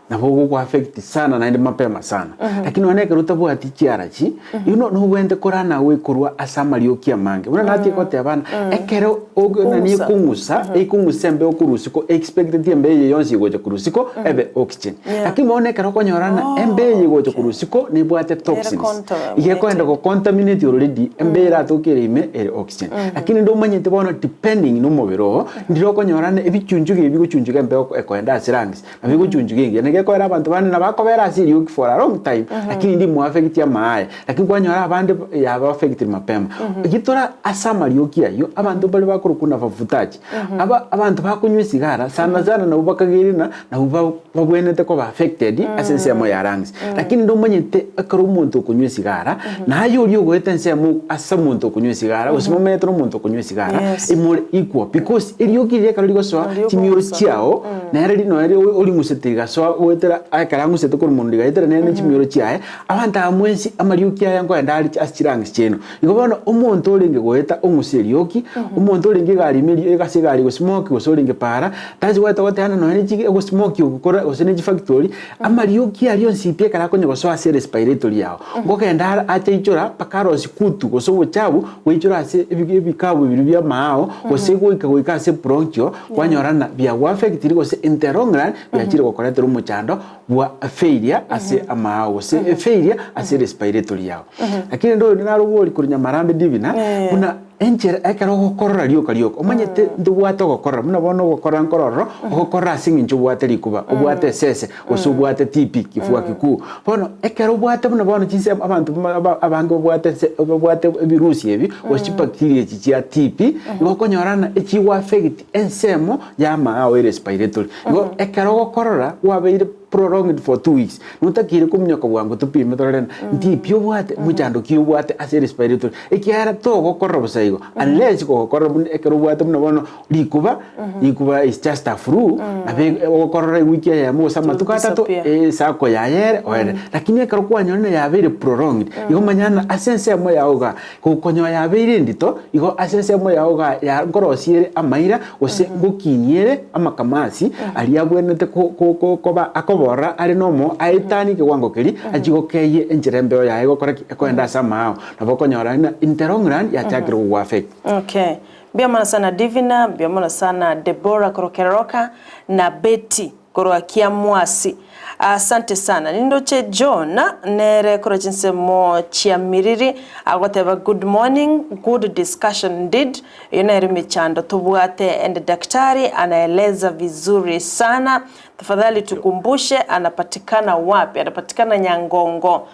Nabo ogogo affect sana naende mapema sana. Lakini nonya ekero otabwati chiarachi, you know nobwenerete korana away korwa ase amarioki amange. Buna natie goteba ng'a ekero ogo nani Kong'usa. ekong'usa, ekong'usa embeo korwa isiko expected embeo eye yonsi egocha korwa isiko ebe oxygen. Yeah. Lakini bono ekero okonyora ng'a embeo eye egocha korwa isiko nebwate toxins, contaminated. iga ekoenda go contaminate already embeo eratoke ere ime ere oxygen. Lakini rende omanyete bono depending na omobere oo, ndire okonyora ng'a ebichunchugo ebi bigochunchuga embeo ekoenda ase lungs, Nabo egochunchuga engiya, naki ekoera abanto bande nabo akobera ase erioki for a long time, lakini ndimo affect amaye, lakini kwanyora abande yaba affected mapema. Ekitora ase amarioki ayio, abanto mbare bakorokwa na bavutaji, aba abanto bakonywa esigara sana sana nabwo bakageire ng'a nabwo ba babwenerete koba affected ase ensemo ya lungs. Lakini ndomanyete ekero omonto okonywa esigara, naye oria ogoeta ensemo ase omonto okonywa esigara, gose momenyete na omonto okonywa esigara, Yes. emore equal because erioki riria ekero rigosoa Nario chimioro okogosoa. chiao, Nere ri nonya oring'usete rigasoa goetera ekero ang'usete korwa monto rigaetera nere ne chimioro chiaye, abanto aba mwensi amarioki aya nkoenda are ase chirangi chiaino. Igo bono omonto orenge goeta ong'usa erioki, omonto orenge egari ime eri ase egari egosimoki gose orenge paara, tari goeta goteba ng'a nonya ne chi egosimoki ogokora gose ne chifactory, amarioki aria onsi pi ekero akonya gosoa ase respiratory yao, nkogenda are acha aichora mpaka arosie kutu gose obochabu goichora ase ebikabu biria bia amaao, gose goika goika ase bronchio, Kwanyora ng'a biagoaffectiri gose in the long run biachire gokoretera omochando bwa failure ase amaao gose efailure ase respiratory yao. Lakini rende oyo naro obori korwa Nyamarambe Divina buna enchera ekero ogokorora rioka rioka omanyete ntobwate ogokorora buna bono ogokorora nkororo ogokorora ase eng'encho obwate rikuba obwate esese gose obwate TB kifua kikuu. Bono ekero obwate buna bono chinsemo abanto abange babwate ense babwate ebirusi ebi gose chibacteria echi chia TB, igo okonyora ng'a echigo affect ensemo ya amaao e respiratory. Igo ekero ogokorora kwabeire prolonged for 2 weeks, notakeire kominyoka bwango topime torore ng'a TB obwate, mochando ki obwate ase respiratory, ekiagera togokorora bosa igo unless kogokorora buna ekero obwate buna bono Rikuba, rikuba is just a flu, nabo ogokorora ewiki eyemo gose amatuko atato, Disappear. esako yaye ere oere. Lakini ekero kwanyorire yabeire prolonged, igo manya ng'a ase ensemo yao igaa, gokonyora yabeire endito, igo ase ensemo yao igaa ya nkorosia ere amaira, gose ngokinia ere amakamasi aria abwenerete ko- ko- ko- koba akoba. koborora are nomo aetanie ekewango keria achie gokeyia enchera embeo yaye egokora ki? Ekoenda ase amaao. Nabo okonyora ng'a in the long run yachakire gogo affect. Okay. Mbuya mono sana Divina, mbuya mono sana Deborah korwa Keroka na Betty korwa Kiamwasi. Asante sana. Nindoche John nere korwa chinsemo chia Miriri agoteba good morning, good discussion indeed. Eyio nere emechando tobwate and daktari anaeleza vizuri sana. Tafadhali tukumbushe anapatikana wapi? Anapatikana Nyangongo,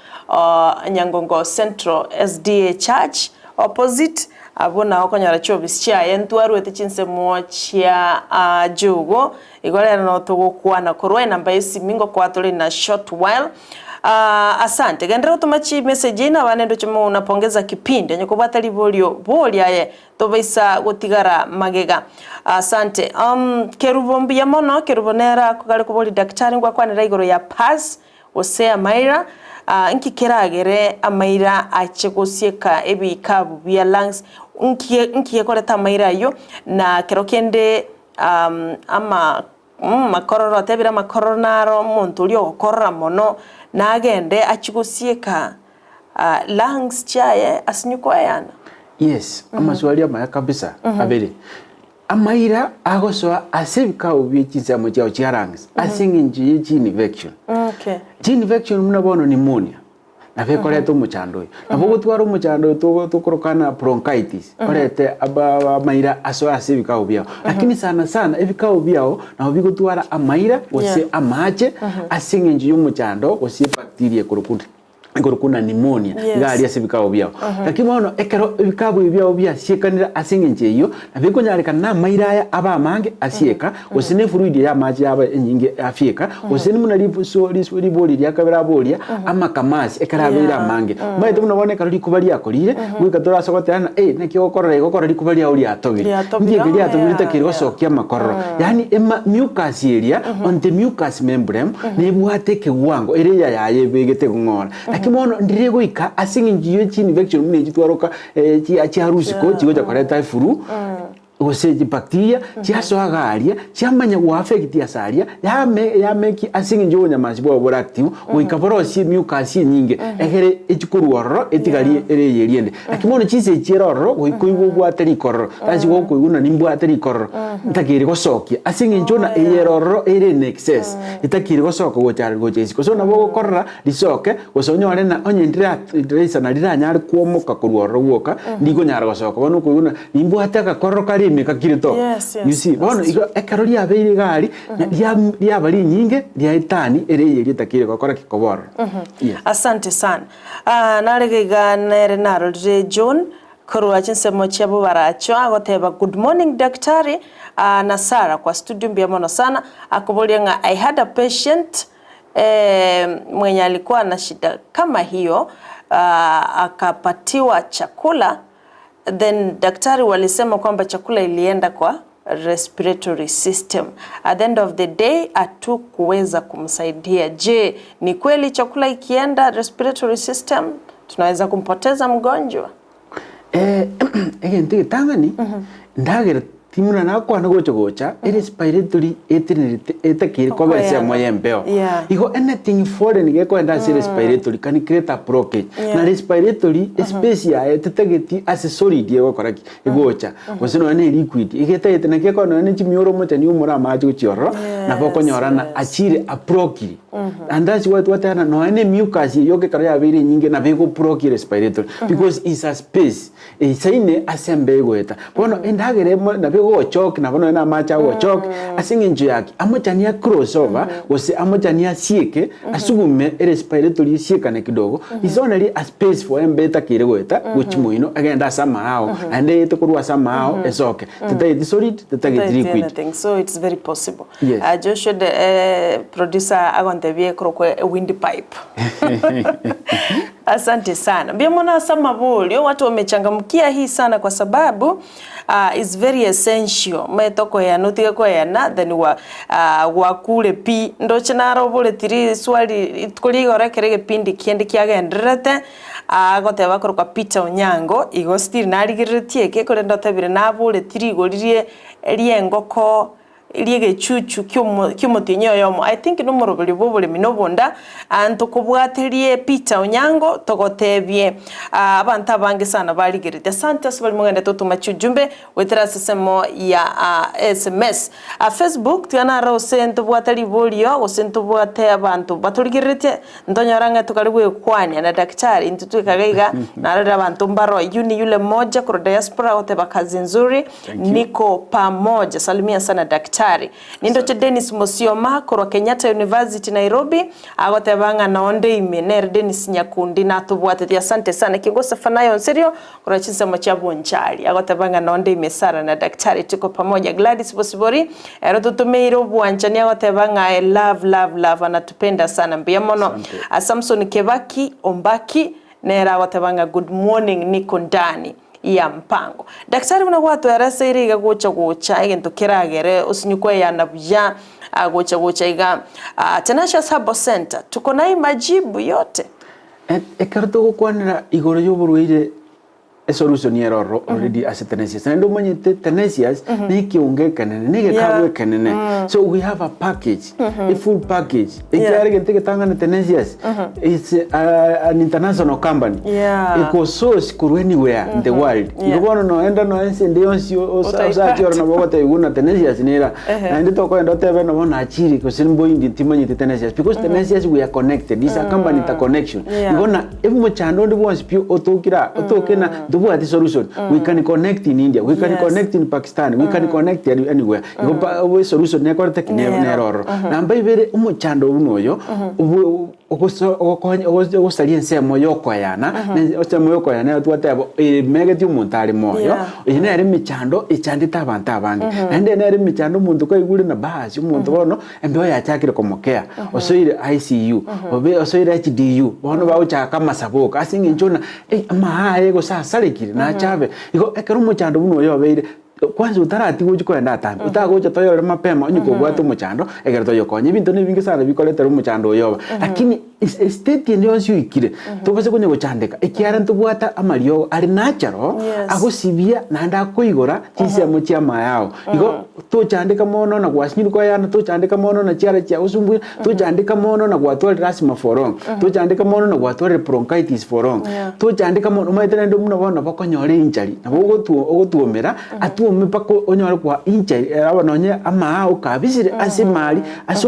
Nyangongo Central SDA Church opposite abwo nao okonyora chiofisi chiaye ntwarwete chinsemo chia Jugu igo rero noo togokwana korwa enamba y'esimi ngokoa tore in a short while Asante genderera gotoma chimessage ina abande ndoche munapongeza kipindi onye kobwate riborio boria aye tobaisa gotigara magega Asante Kerubo mbuya mono Kerubo nere akogare koboria daktari ngwakwanera igoro ya pus Gose amaira, nki keragere amaira ache gosieka ebikabu bia lungs? Nki nki gekoreta amaira ayio? Na kero kende ama makororo otebire amakororo naro omonto oria ogokorora mono nagende achie gosieka lungs chiaye asinye koeyana. Yes, amaswali amaya kabisa abere. Amaira agosoa ase ebikao bie chinsemo chiao chia lungs ase eng'encho ye chiinfection. Chiinfection buna bono pneumonia nabo ekoreta omochando oyo. Nabo ogotwara omochando oyo togo tokorokana bronchitis orete aba amaira asoe ase ebikao biao. Lakini sana sana ebikao biao nabo bigotwara amaira gose amache ase eng'encho ya omochando gose ebacteria ekorokwa ekorokwa na pneumonia Yes. iga aria ase ebikabo biao. Lakini bono ekero ebikabu ebi biao biasiekanire ase eng'encho eyio, nabo ekonyarekana na amaira aya abe amange asieka, gose na efluid ya amache yaba enyinge afieka, gose buna ribuso risu ribori ria kabere aboria, amakamasi ekero abeire Yeah. amange. Omanyete buna bono ekero rikuba riakorire, goika torase goteba ng'a eh, naki ogokorora iga okora rikuba riao riatobire. Riatobire, Nki eke riatobire yeah, ritakeri yeah. gosokia amakororo. Yaani ema mucus eria, on the mucus membrane, Nebwate ekewango ere eya yaye ebegete kong'ora. Lakini bono ndire goika ase eng'encho ye chinfection buna echi twaroka chia chiarusiko chigocha koreta efuru gose chibacteria chiasoa iga aria chiamanya goaffect ase aria yame yameki ase eng'encho obonyamasi bwabo bore active goika borosie emucus enyinge egere echi korwa ororo etigari ere eye eria ende. Lakini bono chinsa echi ere ororo goika oigwe obwate rikororo ase igo okoigwa ng'a nimbwate rikororo ntakeire gosokia ase eng'encho buna eye ere ororo ere in excess etakeire gosoka gocha gocha isiko. So nabo ogokorora risoke gose onyore ng'a onye ndira ndiraisana riranyare kwomoka korwa ororo gwoka ndikonyara gosoka bono okoigwa ng'a nimbwate agakororo kare ime kakire to. Yes, yes, You see bono that's igo ekero riabeire iga aria na ria riaba rinyinge riaetani ere eye ritakeire gokora ki? Koba ororo. Yes. Asante sana. Aa, narege iga nere narorire John korwa chinsemo chia Bobaracho agoteba good morning daktari aa, na Sarah kwa studio mbuya mono sana akoboria ng'a I had a patient eh, mwenye alikuwa na shida kama hiyo aa, akapatiwa chakula then daktari walisema kwamba chakula ilienda kwa respiratory system. At the end of the day hatukuweza kumsaidia. Je, ni kweli chakula ikienda respiratory system tunaweza kumpoteza mgonjwa? Eh, egento egetang'ani, ndagera timuna nakwana gocha gocha, erespiratory etenerete etakeire koba Okoyana. ensemo ya embeo. Yeah. Igo anything foreign gekoenda ase respiratory can create a blockage. Yeah. Na respiratory, espace yaye tetageti ase solid egokora ki? Egocha. Gose nonya ne liquid, egetagete naki ekero nonya ne chimioro omochani oumore amache gochia ororo, nabo Yes, okonyora ng'a yes. achire abrokiri. And that's why twateba ng'a nonya ne mucus eyio ekero yabeire enyinge nabo egoblock respiratory because is a space eisaine ase embeo egoeta. Bono endagera emo nabo egogochoki nabo nonya na amache agogochoki ase eng'encho yaki amochani a cross over gose amochani asieke asugume erespiratory esiekane kidogo is only a space for embeo etakeire goeta gochia moino egende ase amaao naende eete korwa ase amaao esoke tetageti solid tetageti Tetageti liquid. anything so it's very possible. Yes. Uh, Joshua the eh, producer agontebia ekorokwa windpipe. Asante sana. Mbuya mono ase amaborio, watu wamechangamkia hii sana kwa sababu uh, is very essential. Omanyete okoeyana otige koeyana then gwa uh, gwakure pi. Ndoche naro oboreti riswali rituko rigoro ekero egepindi kende kiagendererete agoteba akorokwa Peter Onyango igo still narigereretie eke korende otebire naboreti rigori rie riengoko. Ri'egechuchu ki'omotienyi oyomo, I think nomoroberio bw'oboremi na obonda, ntokobwaterie Peter Onyango togotebie abanto abange sana barigeretie. Asante ase baria mogendete gotoma chiujumbe goetera ase esemo ya sms. Facebook tiga naro gose ntobwate riborio gose ntobwate abanto batorigereretie ntonyora ng'a tokare gwekwania na daktari intwe twekaga iga narorire abanto mbaro Yuni yule moja korwa diaspora agoteba kazi nzuri Thank you. Niko pamoja. Salimia sana daktari. Nindoche Dennis Musioma korwa Kenyatta University Nairobi agoteba ng'a nonde ime nere Dennis Nyakundi natobwatetie asante sana Kingo Sefanayo Onserio korwa chinsemo chia Bonchari agoteba ng'a nonde ime Sarah na daktari tuko pamoja Gladys Bosibori ero totomeire obwanchani agoteba ng'a I love love love anatupenda sana mbuya mono Asante. Samson Kebaki Ombaki nere agoteba ng'a good morning niko ndani ya mpango. Daktari buna gwatoereseire iga gocha gocha egento keragere osinye kweyana buya gocha gocha iga Tenacious Herbal Center tuko na majibu yote. Ekero togokwanera igoro y'oborwaire esolution ere ororo already ase Tenacious. Naende omanyete Tenacious na ekeongo ekenene, na egekabu ekenene. So we have a package, a full package. Ekiagera egento egetang'ani Tenacious It's an international company Yeah. eko source korwa anywhere in the world. Igo bono noenda noe ense ende yonsi Otaipata. osache oro nabo ogotebiwa buna Tenacious nera. Ehe. Naende tokoenda otebe nabo nachire gose mboindi timanyeti Tenacious because Tenacious we are connected. It's a company interconnection. Yeah. Igo na omochando onde bwonsi pi otokire aa otoke na ntobwati solution. We can connect in India, we can Yes. connect in Pakistan, we can connect anywhere. Igo pa solution nekorete ki? Nero. Nero ororo. Namba ibere omochando buna oyo ogosaria ensemo yokoyana, ensemo yokoyana ero twateba emegetie omonto are moyo, Yeah. eye nere emechando echandete abanto abange. Naende nere emechando omonto kwaigure na basi omonto bono embeo yachakire komokea, osoire ICU, obe osoire HDU, bono bagochaka amasaboka ase eng'encho ng'a amaye gose asarekire nachabe. Igo ekero omochando buna oyo obeire, Kwanza otaratiga ochie kogenda atambe, otagocha toyorore mapema onye kobwate omochando ekero toyokonya. Ebinto nebinge sana bikoretera omochando oyo oba. Lakini estate ende yonsi oikire, tobase konya gochandeka ekiagera ntobwate amariogo are natural, Yes. agosibia naende akoigora chinsemo chia amayao. Igo tochandeka mono na gwasinyire koyana, tochandeka mono na chiara chiagosumbuire, tochandeka mono na gwatwarire asthma for long, tochandeka mono na gwatwarire bronchitis for long, Yeah. tochandeka mono omanyete naende buna bono nabo okonyora einjury, nabo ogotuo ogotuomera atuome mpaka onyore kwa injury aba nonye amaa okabisire ase emari ase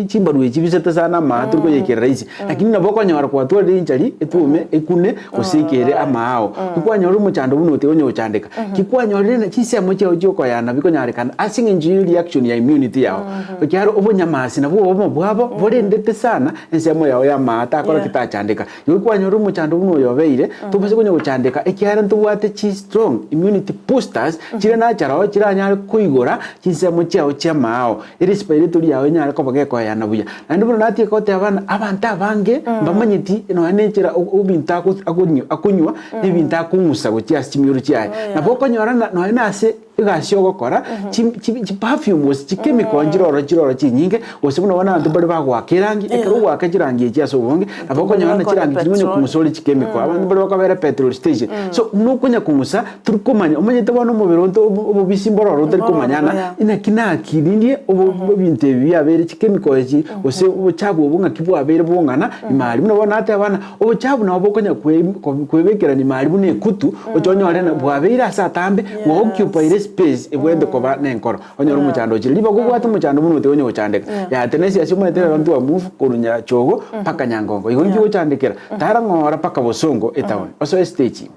chimbaru echi chibisete sana amaa tori koyekerera rahisi, lakini nabo okonyora kwatwarire injury etuome ekune gose ekere amaa ao. Kikwanyora omochando buna otiga onye gochandeka, kikwanyorire na chinsemo chiao chiokoyana bikonyarekana ase eng'encho ye reaction ya immunity yao. Ekiagera obonyamasi nabwo obomo bwabo borendete sana ensemo yao y'amaa takora ki tachandeka. Igo kwanyorire omochando buna oyo obeire, tobase konya gochandeka ekiagera ntobwate chi strong immunity boosters chire natural oo chiranyare koigora chinsemo chiao chi'amaao, erespiratory yao enyare koba gekoeyana buya. Naende buna natiga goteba ng'a abanto abange mbamanyeti nonya na enchera ebinto akonywa na ebinto akong'usa gochia ase chimioro chiaye. Nabo okonyora ng'a nonya na ase Egasi ogokora, chiperfume gose chichemical nchire ororo chire ororo chinyinge, gose buna bono abanto mbare bagoaka erangi, ekero ogoaka chirangi echi ase obonge, nabo okonyora ng'a chirangi chiria onye kong'usa ore chichemical, abanto mbare bakobera petrol station. So buna okonya kong'usa, tori komanya, omanyete bono omobere onto obobisi mboro ororo otari komanya ng'a inaki nakiririe ebinto ebi biabeire chichemical echi, gose obochafu obo ng'aki bwabeire bong'ana ime aria. Buna bono nateba ng'a Obochafu nabo bokonya kwebekerania mari buna ekutu, oche onyore ng'a bwabeire ase atambe, bwa occupyire espace ebwenerete koba nenkoro. Onyore omochando ochire. Ribaga obwate omochando buna otiga onye gochandeka. Yaya tenesi ase omanyete rero ntwa move korwa Nyachogo mpaka Nyangongo. Igo inki ogochandekera? Tara ng'ora mpaka Bosongo etown. Osoe stage ime.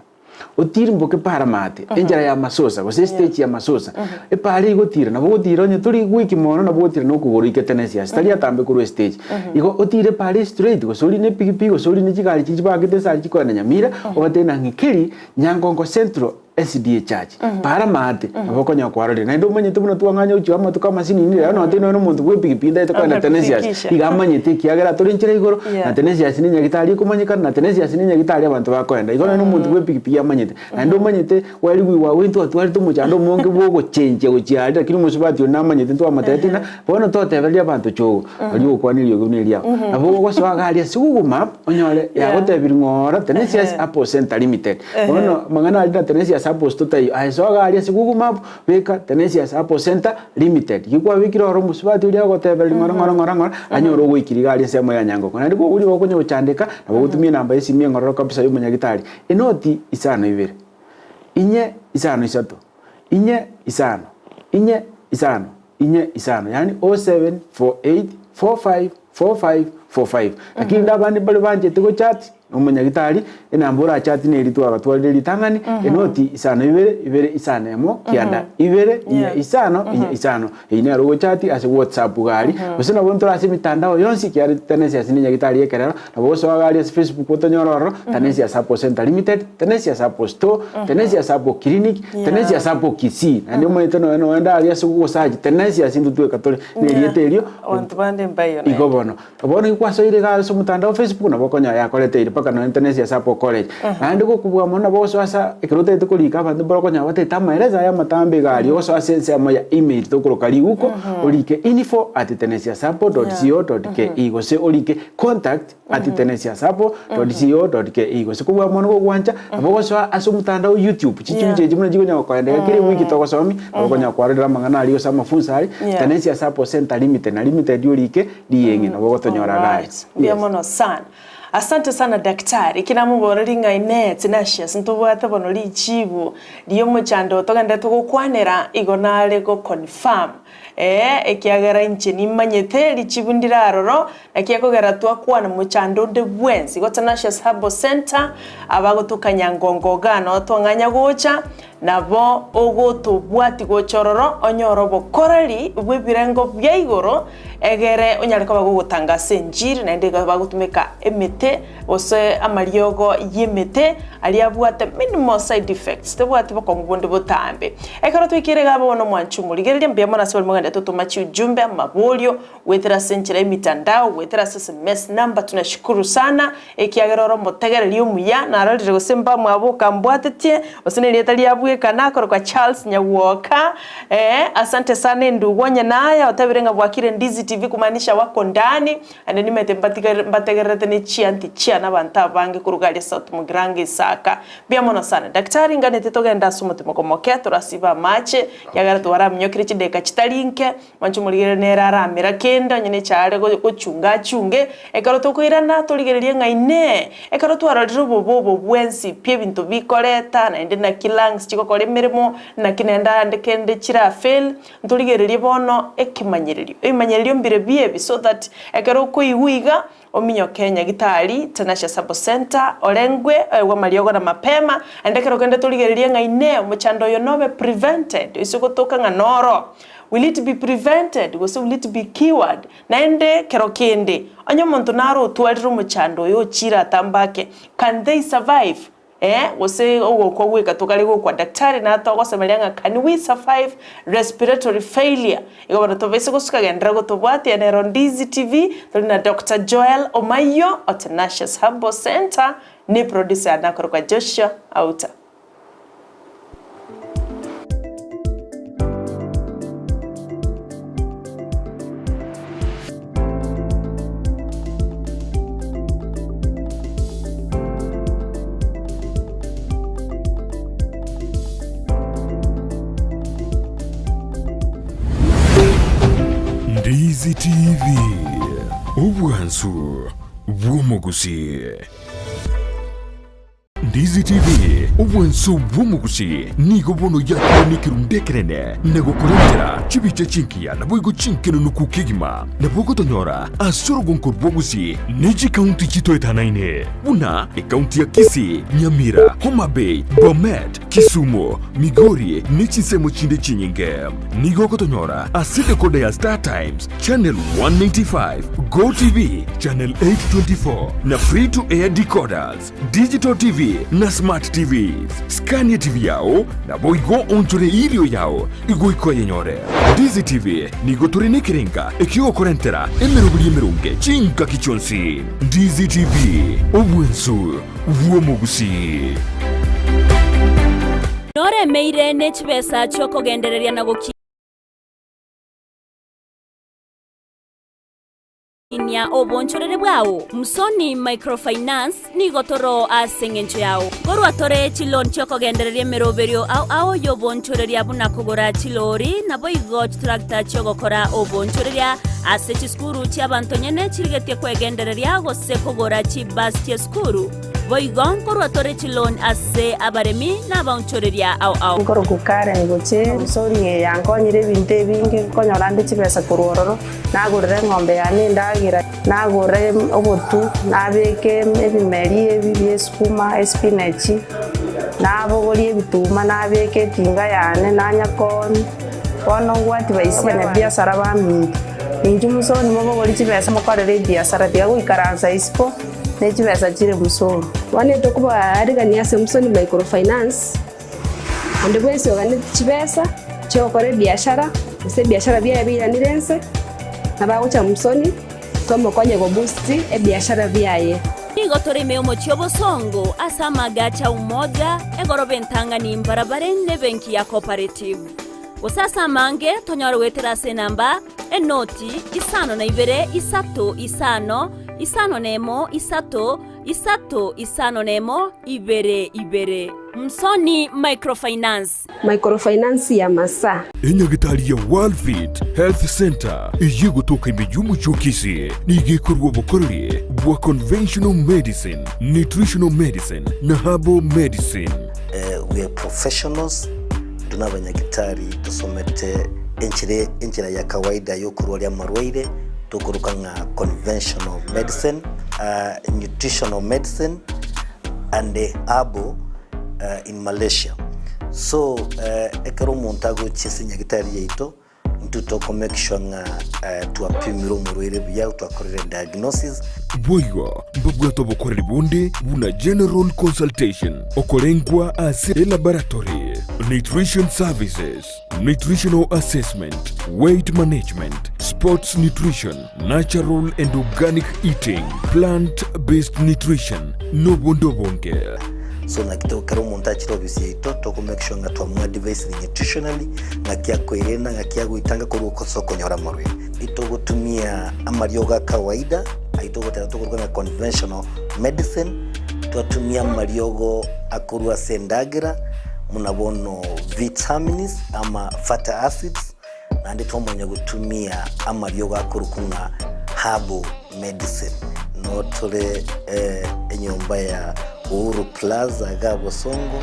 Otirimboke para maate, enchera ya masosa, gose estage ya masosa, epara egotira, nabo ogotira onye tori goiki mono nabo ogotira na okogoro oikete na esiasi, tari atambe korwa estage. Igo otire epara estraight, gose orine epikipiki, gose orine chigari chiria chibangete esari chikoenda Nyamira, obatebie ng'a ng'ikeri Nyangongo Central SDA Church, para maate, nabo okonyora kwarorire. Naende omanyete buna twang'anya gochia amatuko amasinini rero nonye tari nonye na omonto bwa epikipiki ntagete koenda Tenesias, Akakufikisha. iga amanyete ekiagera tore nchera igoro, Yeah. na Tenesias ne nyagitari ekomanyekana, na Tenesias ne nyagitari abanto bakoenda. Igo nonye na omonto bwa epikipiki amanyete. Naende omanyete kwarigwe igo intwatwarete omochando omonge bwa ogochenchia gochia aria lakini omosubati oria namanyete ntwamotebetie ng'a bono totebereria abanto chogo, oria ogokwana eriogi buna eriao. Nabo ogosoa iga aria ase Google map, onyore Yeah. yagotebirie ng'a oro Tenesias Apple Centre Limited. Bono amang'ana aria na Tenesias. Tenacious Herbal Store taiyo, aye soa iga aria ase Google Map, beka Tenacious Herbal Centre Limited. Ki kwabekire oro omosubati oria agotebereria ng'ora ng'ora ng'ora ng'ora, anyore ogoikiri iga aria ensemo ya Nyangoka. Naende kogoria gokonya gochandeka, nabo ogotumia enamba ya esimi eng'ororo kabisa ya omonyagitari, enoti isano ibere, inye isano isato, inye isano, inye isano, inye isano, yaani 0748454545. Lakini rende abande mbare banchete gochati na omonyagitari, enamba orachati neri twagatwarire ritang'ani, enoti isano ibere, ibere isano emo, kianda ibere, inye isano, inye isano. Eyio nero ogochati ase WhatsApp iga aria, gose nabo ntore ase emitandao yonsi ekiagera Tenesia ase nenyagitari y'ekerero, nabo gosoa iga aria ase Facebook otonyore ororo, Tenesia Herbal Centre Limited, Tenesia Herbal Store, Tenesia Herbal Clinic, Tenesia Herbal Kisii. Naende omanyete nonya noende aria ase ogosearch Tenesia ase intwe tweka tore na erieta erio, Abanto bande mbaiyo igo bono. Bono ekero kwasoire iga ase omotandao o Facebook nabo okonyora yakoreteire mpaka nonya Tenesia Herbal College. Naende gokobua mono nabo ogosoa asa ekero otagete korika abanto mbare okonyora batagete amaereso aya amatambe iga aria ogosoa ase ensemo ya email tokoroka riguko orike info at tenesiasabal dot co dot ke gose orike contact at tenesiasabal dot co dot ke gose kobua mono gogwancha nabo ogosoa ase omotandao o YouTube chichuchu echi buna chikonya gokoendeka kera ewiki togosomia nabo okonya kwarorera amang'ana aria gose amafunso aria Tenesia Herbal Centre Limited na limited orike rieng'e nabo ogotonyora iga aria. Alright, mbuya mono sana. Asante sana daktari, eki namoboreri ng'a inee Tenacious ntobwate bono richibu riomochando togenderete gokwanera igo nare go confirm ee ekiagera inche nimanyete richibu ndire aroro naki ekogera twakwana mochando onde bwensi. Igo Tenacious Herbal Centre abagotoka Nyangongo igaa noo twang'anya gocha Nabo ogotobwati gocha ororo onyore obokoreri bw'ebirengo bia igoro, egere onyare koba gogotangasa enchiri, naende iga bagotumeka emete gose amariogo y'emete aria abwate minimal side effects, tebwati bokong'u bonde botambe. Ekero twaikire iga bono mwanche omorigereria, mbuya mono ase baria mogenderete gotoma chiujumbe, amaborio, goetera ase enchera y'emitandao, goetera ase sms number, tunashukuru sana. Ekiagera ore omotegereri omuya, narorire gose mbamwabo okambwatetie, gose nerieta ria bweka nakorokwa Charles Nyagwoka, ee asante sana endugu onye naye otebire ng'a bwakire Ndizi TV kumaanisha wako ndani, naende nimanyete mbatigere mbategererete ne chianti chiane abanto abange koruga aria South Mugirango Isaka. Mbuya mono sana. Daktari nganete togende ase omotimoko moke torasibe amache, ekiagera twaraminyokire chidakika chitari nke. Mwanche omorigererie nere aramera kende, onye nechaare gochunga achunge. Ekero tokoirana torigererie ng'a Inee! Ekero twarorire obobe obo bwensi pi ebinto bikoreta, naende naki lungs chigokora emeremo, naki naende ande kende chira fail, ntorigererie bono ekemanyererio. Ebimanyererio mbire biebi so that ekero okoigwa iga, ominyoke nyagitari, Tenacia Sabo Centre, orengwe, oegwe amariogo na mapema, naende ekero kende torigererie ng'a Inee! Omochando oyo nobe prevented, oise gotoka ng'a noro. Will it be prevented gose will it be cured? Naende kero kende, onye omonto nare otwarire omochando oyo ochiire atambake, can they survive? Eh, gose ogokwa goika tokare gokwa daktari natogosemeria ng'a can we survive respiratory failure? Igo bono tobaise gosuka genderera gotobwatia nero Ndizi TV, tori na Doctor Joel Omayio o Tenacious Herbal Centre, ne producer nakorokwa Joshua Auta. Ndizi TV, obwansu bw'omogusii. Ndizi TV, obwanso bw'omogusi, nigo bono yakire nekerundu ekenene na gokorentera chibicha chingiya naboigo chinkenenuku kegima. Nabo ogotonyora ase orogonko rw'ogusi ne chikaunti chitoetanaine buna ekaunti ya Kisii, Nyamira, Homa Bay, Bomet, Kisumu, Migori ne chinsemo chinde chinyinge. Nigo ogotonyora ase decoder ya Star Times, Channel 195, Go TV, Channel 824 na Free to Air decoders. Digital TV na Smart TVs. Skania TV yao, naboigo onchore erio yao igoika oyenyore. Ndizi TV nigo tore nekerenga ekiogokorentera emeroberi emeronge chingaki chionsi. Ndizi TV, obwensu bw'omogusii. Noremeire ne chibesa chi'okogendereria na gokinia. Inia obonchorere bwao. Msoni Microfinance nigo toro ase engencho yao. Korwa tore chiloan chiokogendereria emeroberio ao ao y'obonchoreria buna kogora chilori naboigo chitractor chiogokora obonchoreria ase chisukuru chi'abanto nyene chirigetie kwegendereria gose kogora chibus chi'esukuru. Boigo nkorwa tore chiloan ase abaremi na abaonchoreria ao ao. Nkorokwa Karen gochia ensoni eye yankonyire ebinto ebinge, nkonyora nde chibesa korwa ororo, nagorera eng'ombe yane endagera, nagora obotu, nabeka ebimeri ebi bia esukuma, espinachi, nabogoria ebituma nabeka etinga yane nanya koonia. Bono ngwati baisia abanyabiasara baminto, inchuo mosoni mobogorie chibesa mokorere ebiasara, tiga goikaransa isiko. Ne chibesa chire musoni. Bono etokobaarigania ase Musoni Microfinance, onde bwensi oganeti chibesa chi'ogokora ebiashara, gose ebiashara biaye biiranire inse, nabo agocha Musoni, tomokonye goboost ebiashara biaye. Nigo tore ime y'omochie obosongo ase amagacho a Umoja, egoroba entang'ani mbarabare n'ebenki ya Cooperative. Gose ase amange tonyore goetera ase enamba enoti isano na ibere isato isano isano nemo isato isato isano nemo ibere ibere. Msoni Microfinance. Microfinance ya Masaa. Enyagitari ya Worldfit Health Centre eyio egotoka ime y'omochie o Kisii nigo ekorua obokoreri bwa conventional medicine, nutritional medicine na herbal medicine. We are professionals, intwe nabanyagitari tosomete enchera enchera ya kawaida yokorwaria amarwaire tokoroka ng'a conventional medicine, nutritional medicine and herbal in Malaysia. So ekero omonto agochia ase enyagitari yaito, Intwe toko make sure ng'a twapimire omorwaire buya, twakorire diagnosis. Boigo mbabwate obokoreri bonde buna general consultation, okorengwa ase elaboratory, nutrition services, nutritional assessment, weight management, sports nutrition, natural and organic eating, plant based nutrition, nobonde obonge. So naki to kera omonto achire ofisi yaito toko make sure ng'a twamoadvisire nutritionally ng'aki akoerenda ng'aki agoitanga korwa ase okonyora amarwaire. Itogotumia amariogo a kawaida ayio togoteba tokoruga ng'a conventional medicine, twatumia amariogo akorwa ase endagera buna bono vitamins ama fatty acids, naende twamanya gotumia amariogo akorokwa ng'a herbal medicine. Noo tore enyomba ya Uhuru Plaza iga Bosongo,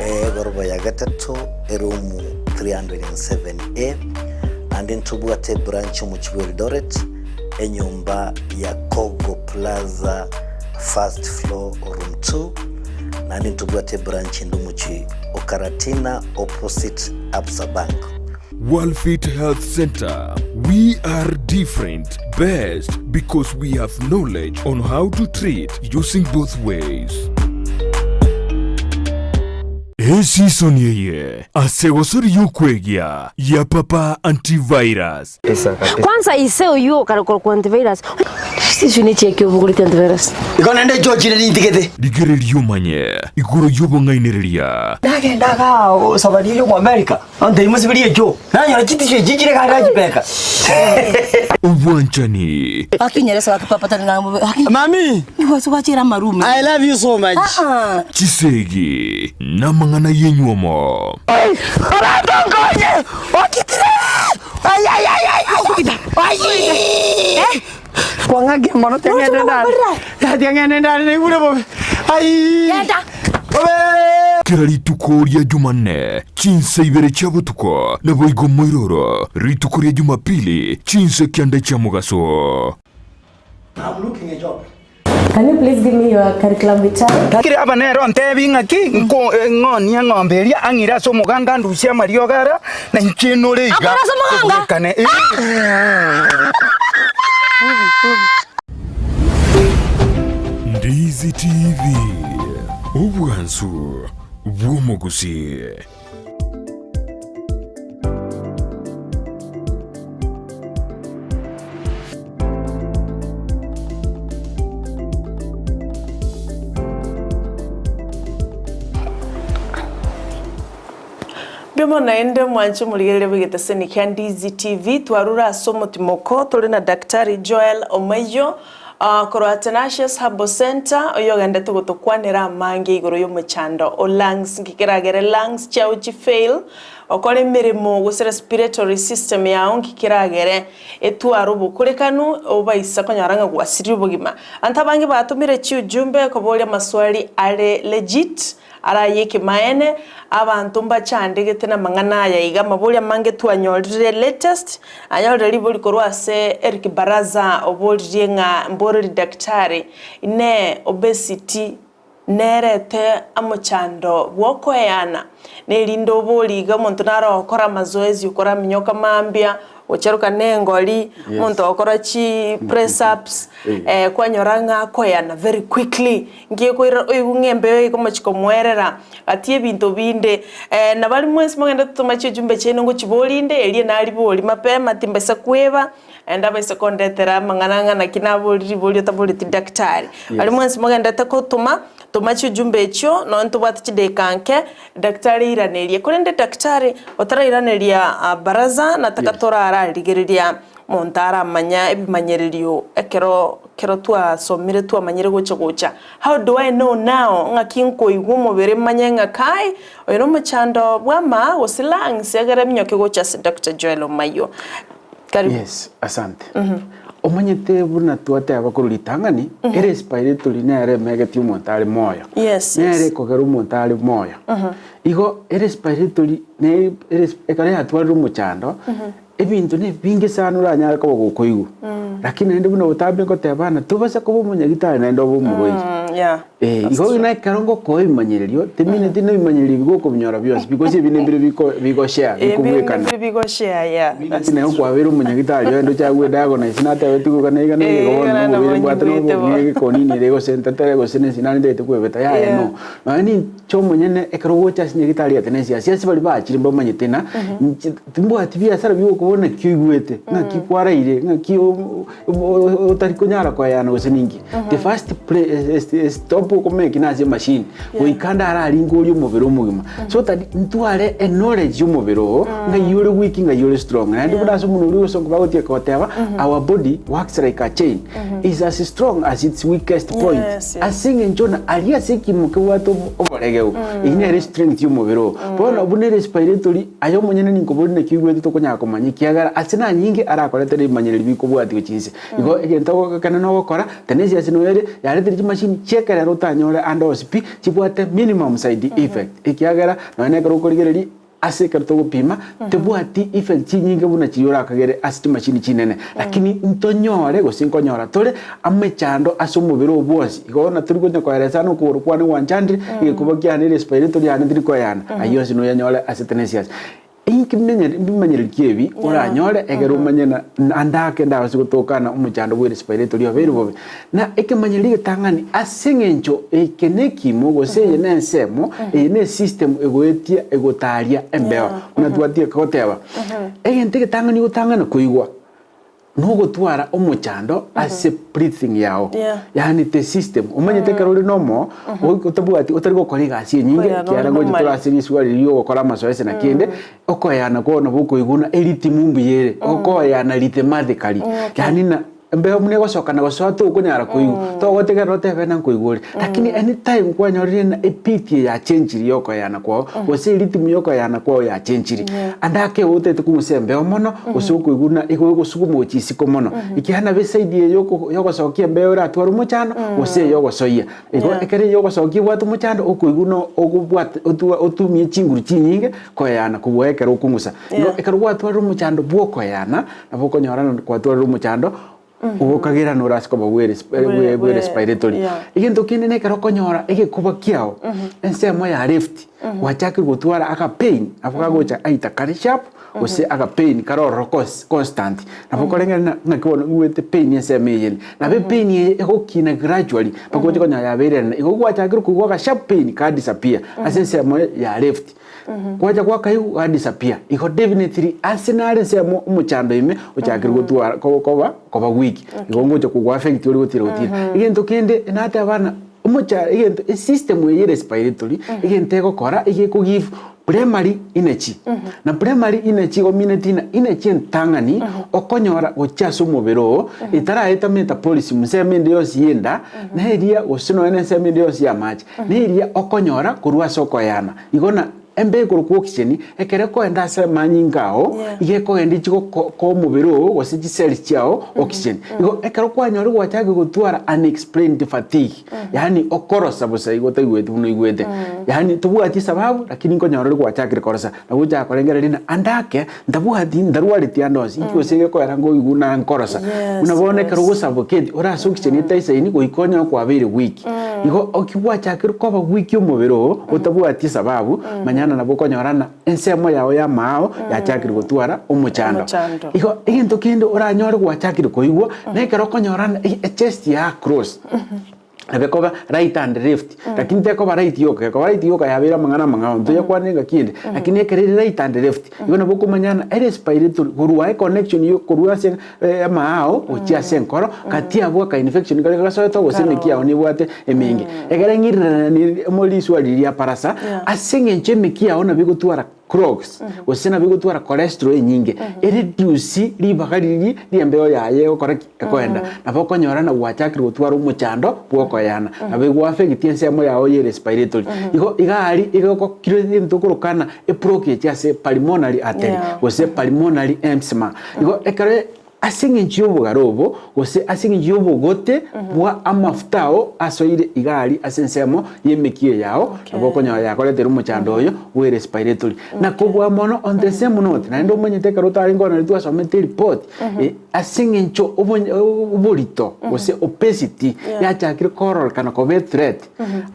egoroba ya gatato, eroom 307A, naende ntobwate ebranch omochie bwa Eldoret, enyomba ya Kogo Plaza first floor room 2, naende ntobwate ebranch ende omochie o Karatina opposite Absa Bank. Worldfit Health Centre, we are different, best because we have knowledge on how to treat using both ways. Esisoni eye ase egosori y'okwegia ya Papa Antivirus. Kwanza ise oyio okare korokwa antivirus. Chisu ne chiaki obogoreti antivirus. Igo naende George nintigete. Rigereria omanye igoro y'obong'ainereria. Nagenda igaa safari eywo kwa America. Ontebie mosibirie echoo, nanyora chitisio echi chire gari nachibeka. Obwanchani. Gaki nyeresa gaki papa tari ng'a bobe gaki. Mami! Nigo ase gwachera amarume. I love you so much. Ah ah. Chisegi namang'ana y'enywomo. Oranto nkonye! Okitire! Ai ai ai ai! Ai! Kwang'akia mono tiang'ende ndare. Tiang'ende ndare naigure bobe. Ai! Bobe! Kera rituko ria Jumanne, chinsa ibere chia botuko, naboigo moiroro, rituko ria Jumapili, chinsa kianda chia mogaso. I'm looking a job. Can you please give me your curriculum vitae? Lakini aba nere ontebi ng'aki, nko ng'onie eng'ombe eria, ang'ire ase omoganga andusie amariogo aria, na inche nore iga. Akore ase omoganga? Tobwekane, eh. Ndizi TV, obwansu bw'omogusii. Mbemo naende mwanche morigereria bw'egeteseni kia Ndizi TV twarure ase omotimoko tore na Daktari Joel Omaiyo korwa Athanasius Herbal Centre oyio ogendete gotokwanera amange igoro y'omochando o lungs nki keragere lungs chiao chi fail okore emeremo gose respiratory system yao nki keragere etware obokorekanu obaisa konyora ng'a gwasirire obogima. Abanto abange batomire chiujumbe koboria amaswali are legit Araye ekemaene, abanto mbachandegete namang'ana aya iga, amabori amange twanyorire latest, anyorire ribori korwa ase Eric Baraza oboririe ng'a mboreri daktari, inee obesity nerete amochando bwokoeyana? Nerinde obori iga omonto naro ogokora amazoezi okoraminyoka mambia, Gocharoka nengori, omonto ogokora chi press ups, kwanyora ng'a akoyana very quickly, nki ekoira oigwe ng'a embeo eye ekomochi komoerera, gati ebinto binde. Nabari mwensi mogende totoma chiujumbe chiaino ngochiborinde, erio naribori mapema timbaisa kweba, naende abaise kondetera amang'ana ng'a naki naborire ribori otaboreti daktari. Baria mwensi mogendete kotoma, toma chiujumbe echio, nonye ntobwate chidakika nke, Daktari airanerie. Korende daktari otarairaneria baraza nataka torararigereria monto aramanya ebimanyererio ekero kero twasomire twamanyire gocha gocha. How do I know now ng'aki nkoigwa omobere manye ng'a kai oyo nomochando bw'amaa gose lungs egere eminyoke gocha ase Doctor Joel Omayio. Karibu. Yes, asante. Omanyete buna twateba korwa ritang'ani, erespiratory nere emegeti omonto are moyo. Yes, Nere yes. ekogera omonto are moyo. Igo erespiratory ne eres ekero yatwarire omochando, ebinto na ebinge sana oranyare koba gokoigwa. Lakini naende buna botambe ngoteba ng'a tobasa koba omonyagitari naende obe omorwaire. Yeah. Eh, That's igo true. buna ekero ngokoa ebimanyererio, timineti na ebimanyererio ebi gokobinyora bionsi because ebi nembire biko bigoshare, Eh, mbire bikobwekana. mbire bigoshare, yeah. Mineti That's naye true. okwabeire omonyagitari oende ochake gwe-diagnose natebeti goika na iga na iga Eh, igo bono iga na omobere mbwate nabo na nyigwete bo. obo egekonini ere gose ntetere gose ne esindani ntagete kwebeta yaya Yeah. no. Nonya ninche omonyene ekero ogocha ase nyagitari ate na esiasi ase baria bachire mbamanyete ng'a inche timbwati biasara biokobora naki oigwete, ng'aki kwaraire, ng'aki otari konyara koeyana gose ninki. The first stop okomeki nase emachine, goika ndararingorie omobere omogima so that ntware eknowledge ya omobere oo ng'ai ore weak ng'ai ore strong. Naende buna ase omonwe oria ogosonga bagotiga goteba our body works like a chain is as strong as its weakest point. Ase eng'encho na aria ase ekimo kebwate oboregeu, eyio nere strength ya omobere oo. Bono buna erespiratory Aye omonyene ninkobori naki oigwete tokonyara komanya, ekiagera ase nanyinge arakoretere ebimanyererio bikobwatigwa chinse. Igo egento ogokenena ogokora, tenacious noyo ere, yaretire chimashini chi'ekerero otanyore ande onsi pi, chibwate minimum side effect, ekiagera nonya na ekero okorigereria ase ekero togopima, tebwati effect chinyinge buna chiria orakagere ase chimashini chinene. Lakini ntonyore gose nkonyora tore amechando ase omobere oo bwonsi. Igo bono tori konya koeresa ng'a okogoro kwane gwanchandire, egekuba kiane respiratory yane teri koeyana, ayio onsi noyanyore ase tenacious. Inki menyeri mbimenyereri ki ebi oranyore ekero omanye ng'a ande ake ndabase gotokana omochando bwe respiratory obeire bobe. Na ekemanyererio egetang'ani ase eng'encho eke nekimo gose eye ne ensemo, eye ne esystem egoetia egotaria embeo buna twatia goteba. Egento egetang'ani ogotang'ana koigwa. Nogotwara omochando ase breathing yao Yeah. yaani the system omanyete ekero ore nomo otabwati otari gokora egasi enyinge Koyana ekiagera ore ngocha nomari. tore ase risuba riria riogokora amasoesi na kende okoyana kwao nabo okoigwa buna eritimu mbuya ere okoyana rhythmatically yaani na embeo buna egosoka na gosoa tokonyara koigwa togotegerera otebe ng'a nkoigwa ore lakini anytime kwanyorire ng'a ebeat eye yachenchiri ya okoyana kwao gose eritimu ya okoyana kwao yachenchiri ande ake otagete kong'usa embeo mono gose okoigwa buna igo egosuguma gochia isiko mono, ekiagera nabo esaidi eye yoko yogosokia embeo eratware omochando, gose eye yogosoyia. Igo Yeah. ekero eye yogosokia ebwate omochando, okoigwa buna ogobwate otua otumie chinguru chinyinge koeyana kobua ekero okong'usa. Igo Yeah. ekero gwatwarire omochando bwa okoeyana, nabo okonyora naende kwatwarire omochando ogokagera nore ase koba bwe resp Bwe- bwe bwe- respiratory. yeah. Egento kende na ekero okonyora egekuba kiao, ensemo ya left, gwachakire gotwara aka pain, nabo kagocha either kare sharp, gose aga pain kare ororo cons constant. Nabo okorengereria ng'a ng'aki bono igwete pain ensemo eye ende. Nabo epain eye egokina gradually mpaka oche konyora yabeire enene. Igo gwachakire koigwa aga sharp pain ka disappear ase ensemo ya left. Gwacha gwakaigwa ga disappear. Igo definitely ase nare ensemo omochando ime ochakire gotwara ko koba koba weak. Igo ngocha kogo affect ore gotira gotira. Egento kende nateba ng'a omocha egento esystem eye respiratory egento egokora iga eko give. Primary energy. Na primary energy igo omineti ng'a energy entang'ani okonyora gochia ase omobere oo, etaraeta metabolism ensemo ende yonsi ya enda, na eria gose nonya na ensemo ende yonsi ya amache, na eria okonyora korwa ase okoyana. Igo na embe ekorokwa oxygen, ekero ekoenda ase amanyinga ao, iga ekogenda echi goko koa omobere oo gose chicells chiao oxygen. Igo ekero kwanyora gwachakire gotwara unexplained fatigue, Yaani okorosa bosa igo otaigweti buna oigwete. Yaani tobwati esababu lakini nkonyora ore gwachakire korosa na gochaka korengereria ng'a ande ake ntabwati ntarwareti ande onsi inki gose gekoera nkoigwa buna nkorosa. Buna bono ekero ogosuffocate ore ase oxygen etaisaini goika onyore kwabeire weak. Igo oki gwachakire koba weak omobere oo otabwati esababu manyana nabo okonyora ng'a ensemo yao y'amaao yachakire gotwara omochando. Omochando. Igo egento kende oranyore gwachakire koigwa na ekero okonyora ng'a echest ya cross. Nabo ekoba right and left, lakini tekoba right yoka, ekoba right yoka yabeire amang'ana amang'ao, ntoyakwane engaki ende, lakini ekero ere right and left, igo nabo okomanya ng'a erespiratory korwa econnection ya korwa ase amaao gochia ase enkoro, gati abwo aka infection karia gasoete gose emeki yao nebwate emenge. Ekere ng'irireranie mo riswali riria parasa, ase eng'encho emeki yao nabo egotwara clogs, gose nabo egotwara cholesterol enyinge, ereduce ribaga riria ri'embeo yaye egokora ki? Ekoenda. Nabo okonyora na gwachakire gotwara omochando bw'okoyana, nabo egoaffect ensemo yao ye respiratory. Igo iga aria egokokire egento okorokana eblockage ase pulmonary artery gose pulmonary emphysema. Igo ekero ase eng'encho y'obogare obo, gose ase eng'encho y'obogote bwa amafuta ao asoire iga aria ase ensemo y'emekia yao, nabo okonyora yakoretire omochando oyo bwe respiratory. Na kobua mono on the same note, naende omanyete ekero otarenge korora naende twasomete eripoti, ase eng'encho oborito gose obesity yachakire kororekana koba ethreat,